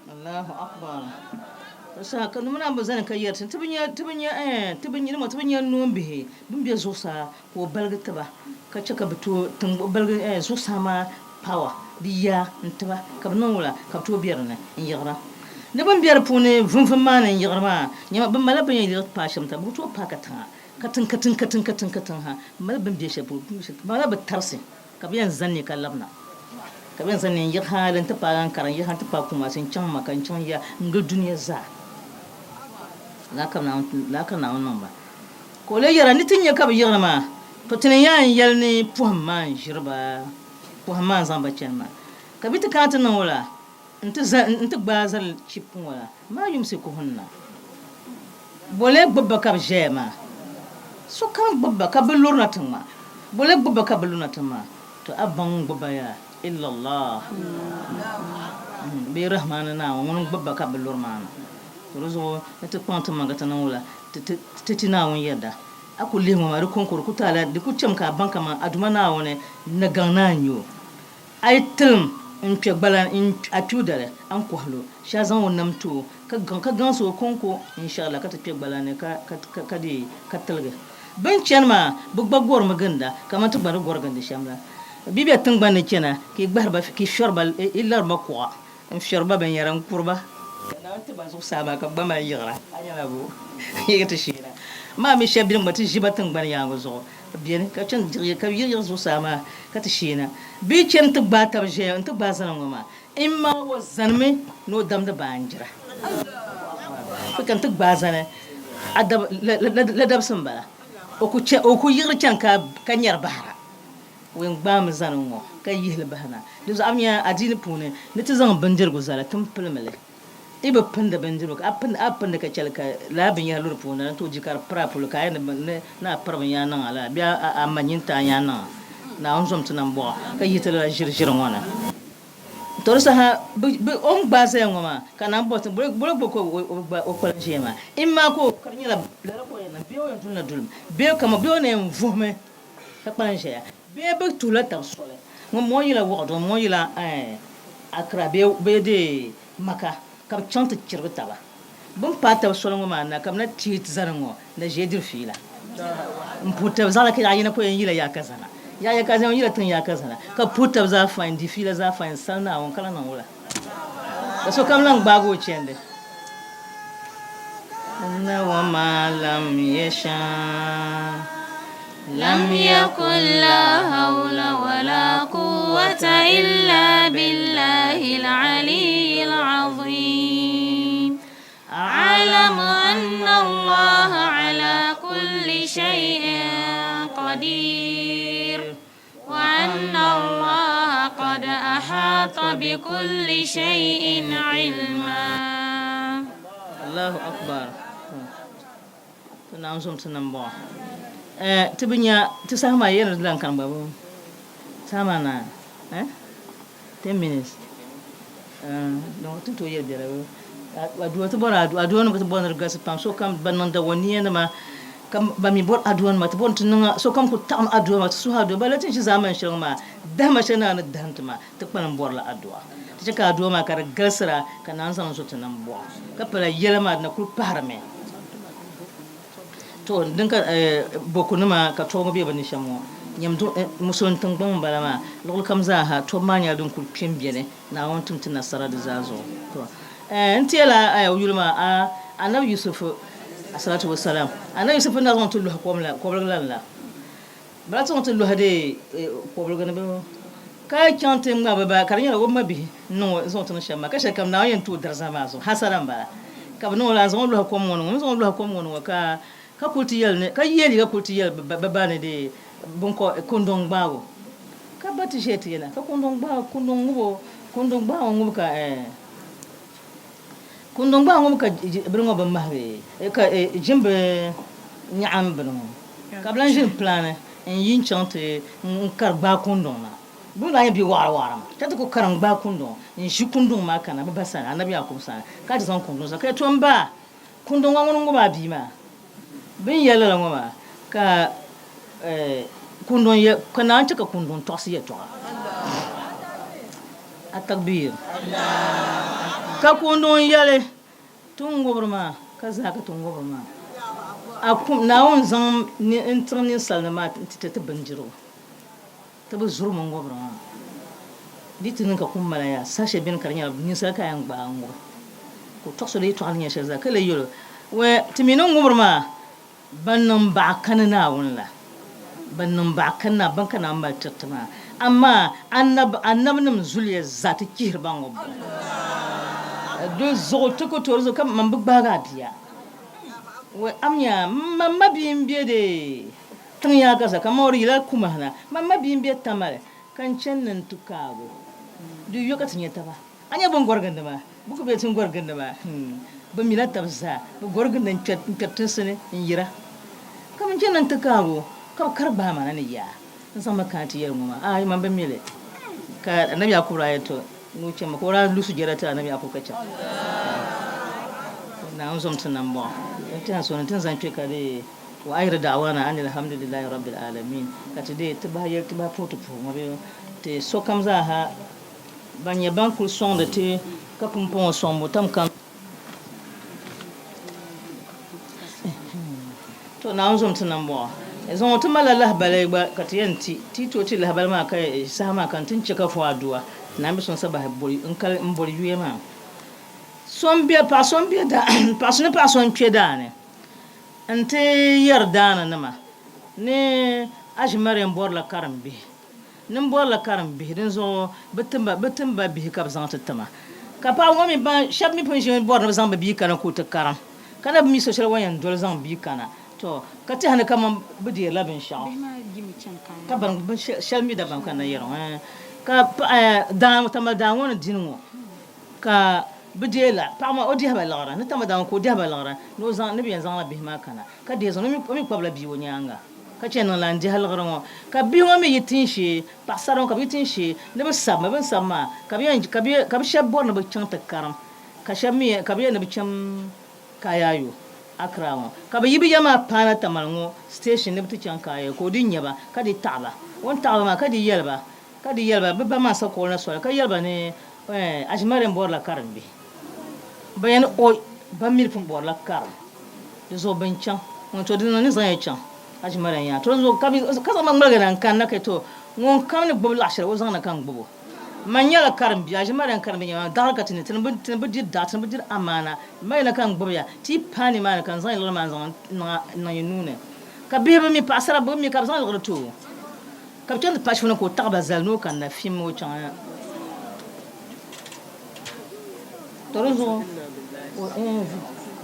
Allahu Akbar. Di saha ka nima naan bi zani ka yɛri ti, Ti bi nya, ti bi nya, eh, ti bi nya, ti bi nya noombihi bɛn be zuɣusaa ka o baligi ti ba, ka chɛ ka bɛ tooi tiŋ o baligi, eh, zuɣusaa maa power, di yaa n-ti ba, ka bɛ niŋ wula ka bɛ tooi be di ni n-yiɣira. Ni bɛ ni be di puuni vinvim maa ni n-yiɣiri maa, nyama, bɛ malila bɛ ni yɛn yiɣi paai shɛm ta, bɛ ku tooi paai katiŋa, katiŋ, katiŋ, katiŋ, katiŋ, katiŋ ha, bɛ malila bɛ ni be shɛli polo, bɛ malila bɛ tarisi ka bɛ yɛn zani ni ka labina, ka bɛ yɛn zani ni n-yiɣi hali nti paai Ankara, n-yiɣi hali nti paai Kumasi, n-chaŋ Maka, n-chaŋ ya, n-gili dunia zaa. Lala ka Naawuni niŋ ba. Ka o lee yɛra, Ni ti nya ka bɛ yiɣiri maa, to ti ni yaa n-yɛli ni pɔhim maa n-ʒiri ba, pɔhim maa n-zaŋ ba chani maa. Ka bɛ ti kana ti niŋ o la nti gbaai zali chip ŋɔ la, Maa yumsikuhunna, bɔ lee gbubi ba ka bɛ ʒɛya maa? Sokam gbubi ba ka bɛ lurina tiŋ maa. Bɔ lee gbubi ba ka bɛ lurina tiŋ maa? To a baŋ ŋun gbubi ba yaa? Illallah. Bee Rahmani Naawuni ŋuni n-gbubi ba ka bɛ luri maa na. To di zuɣu ni ti kpaŋ ti maŋ ka ti niŋ wula? Ti ti Naawuni yɛda. A ku lihi ŋɔ maa, di kɔŋko di ku ti a la, di ku chɛmi ka a baŋ kaman a Duuma Naawuni ni gaŋ ni a nya o. A yi tilim n-kpe gbala a kpibu dali, a ni kɔhil o shee a zaŋ o nam ti o, ka gaŋsi o kɔŋko n-shɛrila ka ti kpe gbala ni ka deei ka tiligi. Bɛ ni chani maa, bɛ gba gɔrimi ginda kaman ti gba ni gɔri gindi shɛm la. Bɛ be tiŋgbani ni chana ka yi gbahiri ba, ka yi fiɛri ba, yi lari ba kuɣa n-fiɛri ba binyɛra n-kuri ba. Ka Naawuni ti ba zuɣusaa maa ka bɛ gba mali yiɣira. A nyɛla bo? Yi ti sheena. Maa mi shɛba beni gba ti ʒi ba tiŋgbani yaaŋa zuɣu ka beni ka chani diɣi ka yiɣi yiɣi zuɣusaa maa ka ti sheena. Bɛ yi chani ti gbaai tab ʒiɛya nti gbaai zani ŋɔ maa, Imma o zanimi ni o damdi baanjira. Bɛ kani ti gbaai zani a ladabsi m-bala. O ku yiɣiri chani ka nyari bahira. O yɛn gbaami zani ŋ-ŋɔ ka yihi li bahi na. Di zuɣu a mi nya adiini puuni ni ti zaŋ bindirigu zali ti m-pilimi li. Yi bi pindi bindirigu ka a pindi ka chɛli ka lala binyɛra lu di puuni na ni tooi di ka di piri a polo ka a yɛn ni a piri binyɛra niŋ a lala bee a ma nyintaa nyaa niŋ a. Naawuni zom ti nambɔɣu ka yihi ti lala ʒiri ʒiri ŋɔ na. To di saha o ni gbaai zaya ŋɔ maa ka naan bɔri ti boli gbubi ka o kpalim ʒiya maa. Imma ka o ka di nyɛla lala ka o yɛn niŋ bee o yɛn dulila dulimi bee kaman bee o ni yɛn vuhimi ka kpalim ʒɛya bee bɛ tuhila tab soli. Ŋun bɔŋɔ yila Wɔɣu ŋun bɔŋɔ yila Accra bee dee Maka ka bɛ chaŋ ti chirigi taba. Bɛ ni paai tab soli ŋɔ maa na ka bɛ na teei ti zani ŋɔ na ʒiya diri fiila m-puhi tab zaɣila ka yaɣ yini ka o yɛn yila yaakazana yaɣ ya ka yɛn yila tiŋ yaakazana ka bɛ puhi tab zaa fain di fiila zaa fain sali Naawuni ka lahi niŋ wula ka sokam lahi gbaagi o chandi. Inna wa ma lam yasha. Lam yakun la hawla wa la quwwata. إلا بالله العلي العظيم. أعلم أن الله على كل شيء قدير، وأن الله قد أحاط بكل شيء علما. Allahu akbar. To Naawuni zom ti nambɔɣu. Eh, ti bi nya ti saha maa yɛli lan kani gba bɔ? Saha maa naai? Eh? 10 minutes. Eh, don ti tooi yɛli biɛla bɛ. Aduwa ti bɔri aduwa, aduwa nima ka ti bɔri ni di galisi pam. Sokam ban niŋda waniya nima ka ban mi bɔri aduwa nima ti bɔri ni ti niŋ sokam ku taɣim aduwa maa ti suhi aduwa. Bala ti ni ʒi zaamani shɛli ŋɔ maa dahima shɛli Naa ni dahim ti maa ti kpalim bɔrila aduwa. Ti chɛ ka aduwa maa ka di galisira ka Naa ni zaŋ li zo ti nambɔɣu ka pala yɛla maa di na kuli pahirimi. To din ka Boko nima ka tɔbu ŋɔ be bɛ ni shɛm ŋɔ, nyam Musulin tiŋgbɔŋ m-bala maa, luɣili kam zaa ha tɔbu maa nyɛla din kuli kpe m-beni. Naawuni tim ti nasara di zaa zuɣu. To n ti yɛla o yuli maa Anabi Yusuf asalatu wa salam. Anabi Yusuf n daa zaŋ ti lɔhi kom la, kɔbiligi lan la. Bɛ daa zaŋ ti lɔhi di kɔbiligi ni bɛ ka chaŋ ti ŋma bɛ ba ka di nyɛla o mabihi n-niŋ o n-zaŋ o ti niŋ shɛm maa ka shɛli kam Naawuni yɛn ti o dariza maa zuɣu hasara m-bala ka bɛ niŋ o la n-zaŋ o lɔhi kom ŋɔ ni ŋɔ n-zaŋ o lɔhi kom ŋɔ ni ŋɔ ka ka kuli ti yɛli ni ka ye liiga kuli ti yɛli bɛ ba ni di biŋkɔ kundɔŋ gbaagu ka ba ti ʒiya ti yɛla ka kundɔŋ gbaai kundɔŋ ŋub o kundɔŋ gbaai o ŋub ka kundɔŋ gbaai ŋub ka bini ŋɔ bi mahigi ka ʒini bi nyaɣim bini ŋɔ ka bi lan ʒini pilaani n yi n-chaŋ ti n kari gbaai kundɔŋ na bɛ mi daa nyɛ bia waɣira waɣira maa ka ti ku karim gbaai kundɔŋ n ʒi kundɔŋ maa kana bɛ ba sani Anabi Yakubu sani ka ti zaŋ kundɔŋ zali ka yɛli to m ba kundɔŋ ŋɔ ŋuni ŋub a bia maa Bɛ ni yɛli lala ŋɔ maa ka kundɔŋ yɛ, ka naan chɛ ka kundɔŋ tɔɣisi yɛtɔɣa. Atakbiir. Ka kundɔŋ yɛli, Ti ni ŋubiri maa, ka zaa ka ti ŋubiri maa. A kum, Naawuni zaŋ n-tiŋ ninsalinima maa nti ti ti bindirigu. Ti bi zuri mi ŋubiri maa. Di ti niŋ ka kum mali yaa, saha shɛli beni ka di nyɛla ninsala ka a yɛn gbaai ŋubi. Ka o tɔɣisi o di yɛtɔɣa ni nyɛ shɛli zaa ka lee yɛl o, Wɛ, ti mi ni ŋubiri maa ban niŋ baɣa kani Naawuni la, ban niŋ baɣa kani Naawuni, ban ka naan mali tiri ti maa. Amaa anabinim zuliya zaa ti chihiri ba ŋubbu. Di zuɣu ti ku tooi di zuɣu ka man bi gbaagi a bia. Wɛ, a mi nya, man mabia m-be dee. Tiŋ yaa ka za ka ma o di yila kumahi na. Man ma bia m-be Tamale ka n chani ni n ti kaag o. Di yo ka ti nya taba. A nya bɛ ni gɔri gindi maa? Bɛ ku be ti ni gɔri gindi maa. Hmm. Bɛ mila tab zaa. Bɛ gɔri gindi n-kpɛri tinsi ni n-yira. Ka bɛ chani ni n ti kaag o, ka bɛ kari gbaai ma na ni yaa. N zaŋ mi kana ti yɛli ŋɔ maa, Aai, man bi mi li. Ka Anabi Yaakubu daa yɛli, Tɔ, ni o chami ka o daa lu sujɛda ti Anabi Yaakubu ka chaŋ. Naawuni zom ti nambɔɣu. N tɛha so ni ti ni zaŋ kpe ka di Wa ahiru da'wana anil hamdulillahi rabbil alamin ka ti deei ti bahi yɛli ti bahi puhi ti puhigu ŋɔ bee ti sokam zaa ha ban nyɛ ban kuli sɔŋdi ti ka pumpɔŋɔ sɔŋbu tam kam. To Naawuni zom ti nambɔɣu zaŋ o ti malila lahabali gba ka ti yɛn ti ti tooi ti lahabali maa ka saha maa ka n ti ni chɛ ka fo aduwa ti naan bi sɔŋ sa bahi boli n kali n boli yuya maa. So m be paɣa so m be daa paɣa so ni paɣa so n kpe daa ni. N-ti yɛri daananima ni aʒimaria m-bɔrila karimbihi, ni m-bɔrila karimbihi, dinzuɣu bɛ tim ba, bɛ tim ba bihi ka bɛ zaŋ ti ti ma. Ka paɣiba ŋɔ mi ban shɛba mi pun ʒimi bɔri ni bɛ zaŋ bɛ bia kana ka o ti karim, ka na bi mi so shɛli o ni yɛn doli zaŋ bia kana. Tɔ! Ka tɛha ni kaman bɛ deerila binshɛɣu, ka ban bin shɛli mi dabam ka n na yɛri ŋɔ, ɛɛn, ka paɣa daa, Tamale daa ŋɔ ni dini ŋɔ. Ka bɛ deei la paɣ maa, o dihi ba liɣiri, ni tama daŋ ka o dihi ba liɣiri, ni o zaŋ, ni bɛ yɛn zaŋla bihi maa kana, ka deei zaŋ, o mi kpabila bia o nyaaŋa, ka chɛ niŋ la n-dihi liɣiri ŋɔ. Ka bihi ŋɔ mi yi tinshee, paɣisara ŋɔ ka bɛ yi tinshee, ni bɛ sabimi, bɛ ni sabi maa, ka bɛ yɛn, ka bɛ, ka bɛ shɛba bɔri ni bɛ chaŋ ti karim, ka shɛba mi yɛn, ka bɛ yɛn ni bɛ chaŋ Kaayayo, Accra ŋɔ. Ka bɛ yi bɛ ya maa paana Tamale ŋɔ station ni bɛ ti chaŋ Kaayayo, ka o di nya ba, ka di taɣi ba. O ni taɣi ba maa, ka di yɛli ba, Ka di yɛli ba, Bɛ ba maa sa kuɣili na soli, ka yɛli ba ni, Ɛɛn, Aʒimaria m-bɔrila karim bihi. Bɛ yɛn o ba mili pun bɔrila karim, di zuɣu bɛ ni chaŋ. Ŋun to di niŋ ni zaŋ ya chaŋ Aʒimaria nyaŋ. To di zuɣu ka bɛ ka zaŋ ma ŋmaligi na n-kanna ka to ŋun kam ni gbubi laɣ shɛli o zaŋ na ka n gbub o. Man nyɛla karim bia, Aʒimaria n-karim bia nyɛ ma, daɣiri ka ti ni, ti ni bi, ti ni bi diri daɣu, ti ni bi diri amaana. M mali na ka n gbubi ya, ti yi paai nimaani ka n zaŋ yi liɣiri maa n-zaŋ niŋ yi nuu ni. Ka bihi bi mi, paɣisara bi mi ka bɛ zaŋ liɣiri ti o. Ka bɛ chaŋ ti pahi shɛba ni ka o taɣi ba zali ni o kanna fim o chaŋ ya. To di zuɣu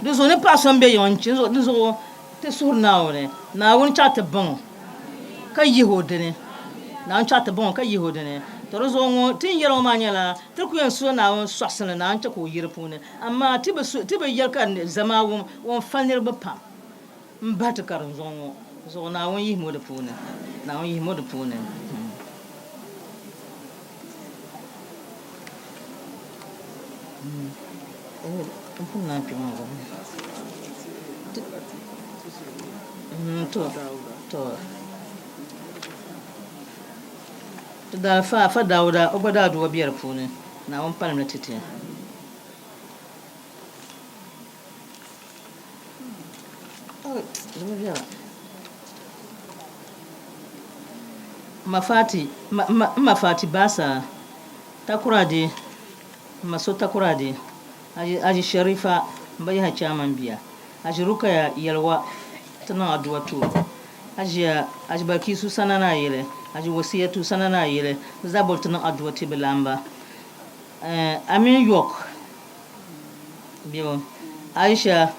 di zuɣu ni paɣa so n-be yiŋa n-chi di zuɣu ti suhiri Naawuni, Naawuni chaɣ ti baŋ o ka yihi o dini. Naawuni chaɣ ti baŋ o ka yihi o dini. To di zuɣu ŋɔ ti ni yɛli ŋɔ maa nyɛla ti ku yɛn suhi Naawuni sɔɣisili Naawuni chɛ ka o yi di puuni. Amaa ti bi yɛli ka zama o ni fa niriba pam. M bahi ti karim zuɣu ŋɔ zuɣu Naawuni yihim o di puuni. Naawuni yihim o di puuni. M pun naan kpe maa zuɣu. To, to. Ti daa fa Afa Dauda, o gba daa duwa be di puuni. Naawuni palim li ti ti. M ma Fati Baasa Takoradi, m ma so Takoradi, Haji Sharifa m ba Yaha Chairman bia, Haji Rukaya Yelwa ti niŋ aduwa ti o, Hajiya Haji Balkisu Sanana yili, Haji Wasiyatu Sanana yili, bɛ zaa boli ti niŋ aduwa ti bɛ laamba. Amin York. Bibu Aisha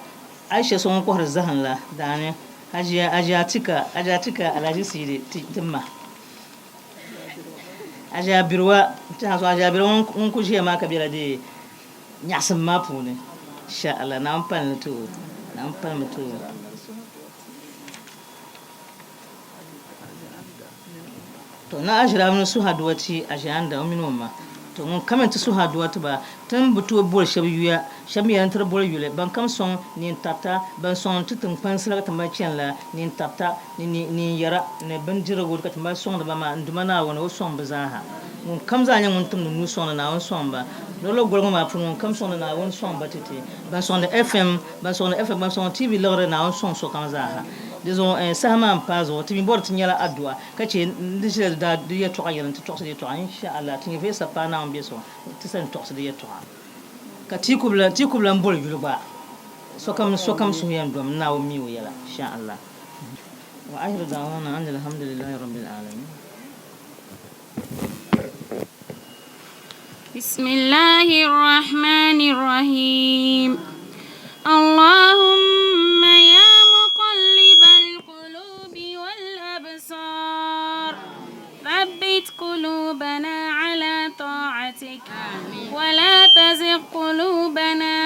Aisha so ŋun kɔhiri zahim la daani Hajiya Hajiya Atika Hajiya Atika Alhaji Siidi ti ti ma Hajiya Biriwa n tɛha so Hajiya Biriwa ŋun ku ʒiya maa ka bela dee nyaɣisim maa puuni insha Allah Naawuni palimi ti o Naawuni palimi ti o. To na aʒira mini suhu aduwa ti aʒianda o mini o ma. To ŋun kam yɛn ti suhu aduwa ti ba, ti ni bi tooi boli shɛba yuya, shɛba mi yɛn ti di boli yuli, ban kam sɔŋ neen tarita, ban sɔŋ ti tiŋkpansi la ka ti mali chani la, neen tarita, ni neen yɛra, ni bindirigu ka ti mali sɔŋdi ba maa, n Duuma Naawuni, o sɔŋ bɛ zaaha. Ŋun kam zaa nyɛ ŋun timdi nuu sɔŋdi Naawuni sɔŋ ba. Luɣili goli ŋɔ maa puuni ŋun kam sɔŋdi Naawuni sɔŋ ba ti ti. Ban sɔŋdi FM, ban sɔŋdi FM, ban sɔŋdi TV liɣiri Naawuni sɔŋ sokam zaaha. Di zuɣu saha maa m-paai zuɣu ti mi bɔri ti nyɛla adu'a ka che di ʒila daa di yɛltɔɣa yɛli nti tɔɣisi di yɛltɔɣa insha Allah ti nyɛ viɛsa paai Naawuni be so ti sani tɔɣisi di yɛltɔɣa ka ti ku ti ku lan boli yuli gba sokam sokam suhu yɛn dom Naawuni mi o yɛla insha Allah wa ahiru da'wana anil hamdulillahi rabbil alamin. بسم الله الرحمن الرحيم اللهم يا مقلب القلوب والأبصار ثبت قلوبنا على طاعتك ولا تزغ قلوبنا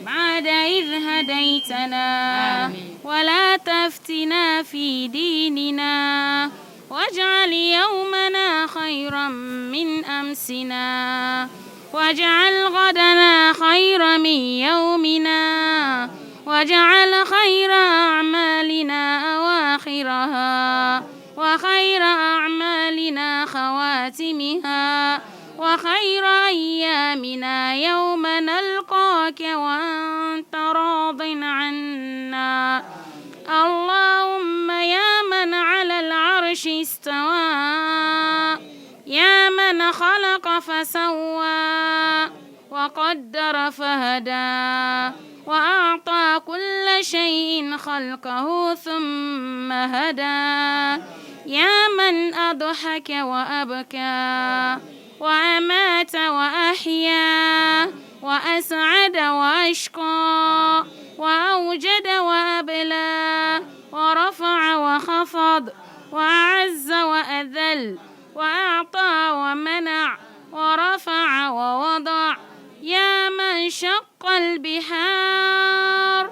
بعد إذ هديتنا ولا تفتنا في ديننا واجعل يومنا خيرا من أمسنا واجعل غدنا خيرا من يومنا واجعل خير أعمالنا أواخرها وخير أعمالنا خواتمها وخير أيامنا يوم نلقاك وأنت راض عنا اللهم يا من على العرش استوى يا من خلق فسوى وقدر فهدى وأعطى كل شيء خلقه ثم هدى يا من أضحك وأبكى وأمات وأحيا وأسعد وأشقى وأوجد وأبلى ورفع وخفض وأعز وأذل وأعطى ومنع ورفع ووضع يا من شق البحار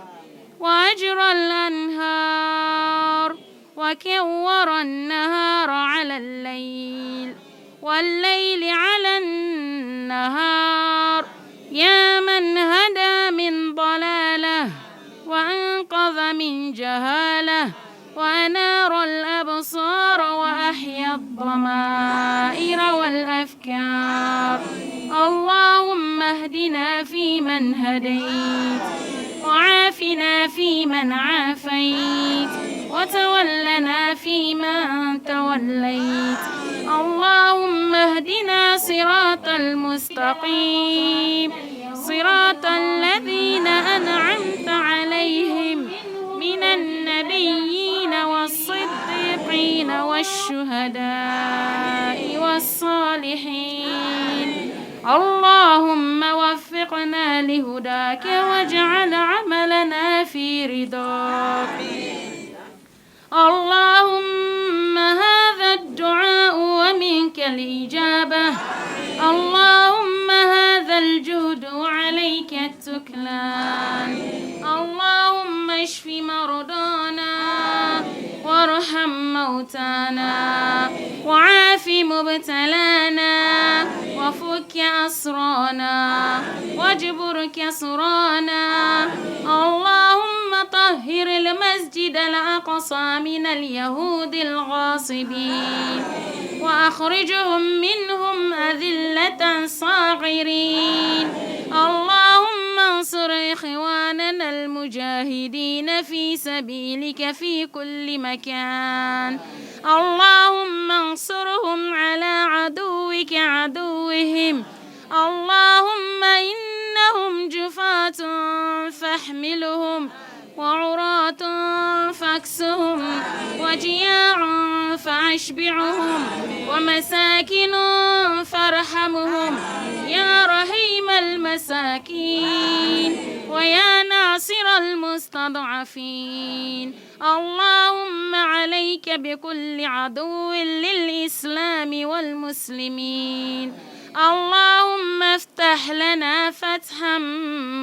وأجرى الأنهار وكور النهار على الليل والليل على النهار يا من هدى من ضلاله وأنقذ من جهاله وأنار الأبصار وأحيا الضمائر والأفكار اللهم اهدنا فيمن هديت وعافنا فيمن عافيت وتولنا فيمن توليت اللهم اهدنا صراط المستقيم صراط الذين أنعمت عليهم من النبيين والصديقين والشهداء والشهداء والصالحين. اللهم وفقنا لهداك واجعل عملنا في رضاك. اللهم هذا الدعاء ومنك الإجابة. اللهم هذا الجهد وعليك التكلان. اللهم اشف مرضانا وارحم موتانا وعاف مبتلانا وفك أسرانا واجبر كسرانا. اللهم طهر المسجد الأقصى من اليهود الغاصبين وأخرجهم منهم أذلة صاغرين. اللهم انصر إخواننا المجاهدين في سبيلك في كل مكان. اللهم انصرهم على عدوك عدوهم. اللهم إنهم جفاة فاحملهم، وعراة فاكسهم، وجياع فأشبعهم، ومساكن فارحمهم. يا رحيم المساكين ويا ناصر المستضعفين. اللهم عليك بكل عدو للإسلام والمسلمين. اللهم افتح لنا فتحا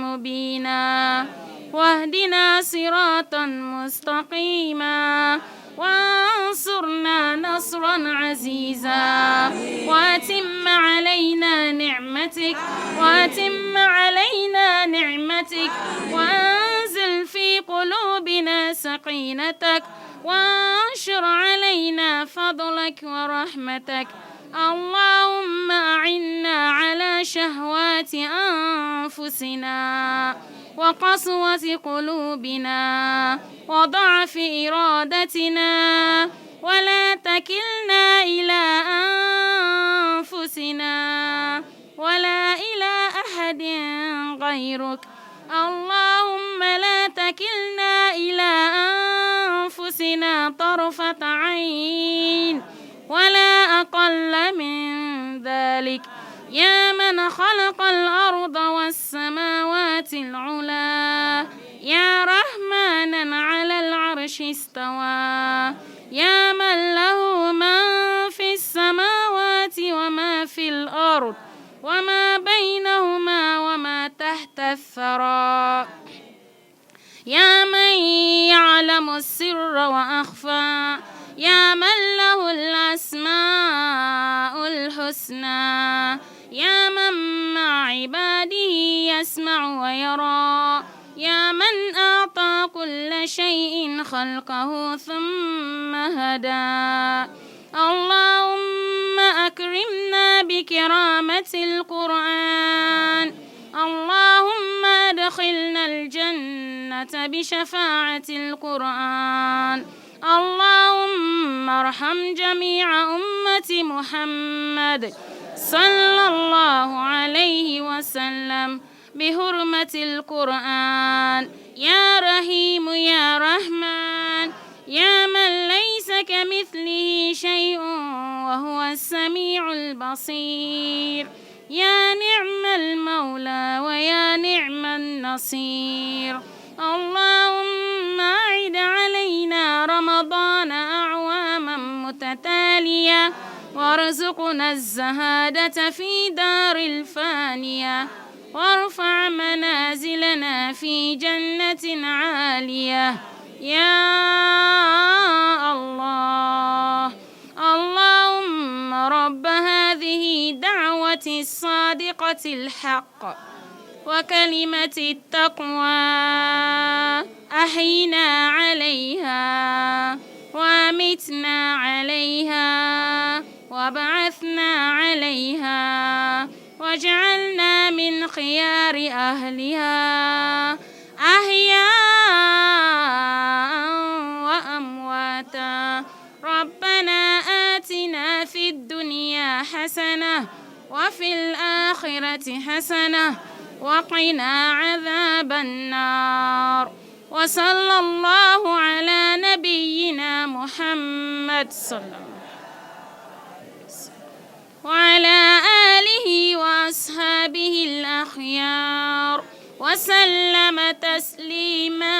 مبينا واهدنا صراطا مستقيما وانصرنا نصرا عزيزا واتم علينا نعمتك واتم علينا نعمتك وانزل في قلوبنا سقينتك وانشر علينا فضلك ورحمتك. اللهم أعنا على شهوات أنفسنا وقسوة قلوبنا وضعف إرادتنا، ولا تكلنا إلى أنفسنا ولا إلى أحد غيرك. اللهم لا تكلنا إلى أنفسنا طرفة عين ولا أقل من ذلك. يا من خلق الأرض والسماوات العلا، يا رحمانا على العرش استوى، يا من له من في السماوات وما في الأرض وما بينهما وما تحت الثرى، يا من يعلم السر وأخفى، يا من له الأسماء الحسنى، يا من مع عباده يسمع ويرى، يا من أعطى كل شيء خلقه ثم هدى. اللهم أكرمنا بكرامة القرآن. اللهم أدخلنا الجنة بشفاعة القرآن. اللهم ارحم جميع أمة محمد صلى الله عليه وسلم بحرمة القرآن. يا رحيم يا رحمن، يا من ليس كمثله شيء وهو السميع البصير، يا نعم المولى ويا نعم النصير. اللهم أعد علينا رمضان أعواما متتالية وارزقنا الزهادة في دار الفانية، وارفع منازلنا في جنة عالية يا الله. اللهم رب هذه دعوة الصادقة الحق وكلمة التقوى أحينا عليها وأمتنا عليها وابعثنا عليها واجعلنا من خيار أهلها أحياء وأمواتا. ربنا آتنا في الدنيا حسنة وفي الآخرة حسنة وقنا عذاب النار. وصلى الله على نبينا محمد صلى الله عليه وسلم. وعلى آله وأصحابه الأخيار وسلم تسليما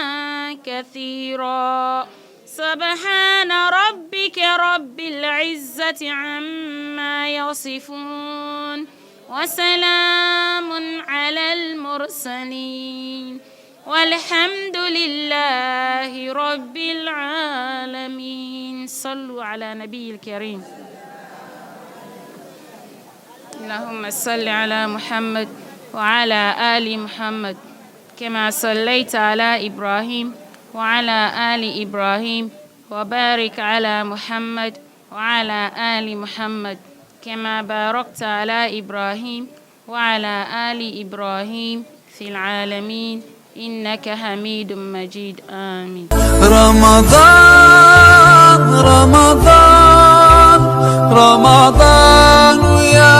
كثيرا سبحان ربك رب العزة عما يصفون وسلام على المرسلين والحمد لله رب العالمين صلوا على نبي الكريم اللهم صل على محمد وعلى آل محمد كما صليت على إبراهيم وعلى آل إبراهيم وبارك على محمد وعلى آل محمد كما باركت على إبراهيم وعلى آل إبراهيم في العالمين إنك حميد مجيد آمين رمضان رمضان رمضان يا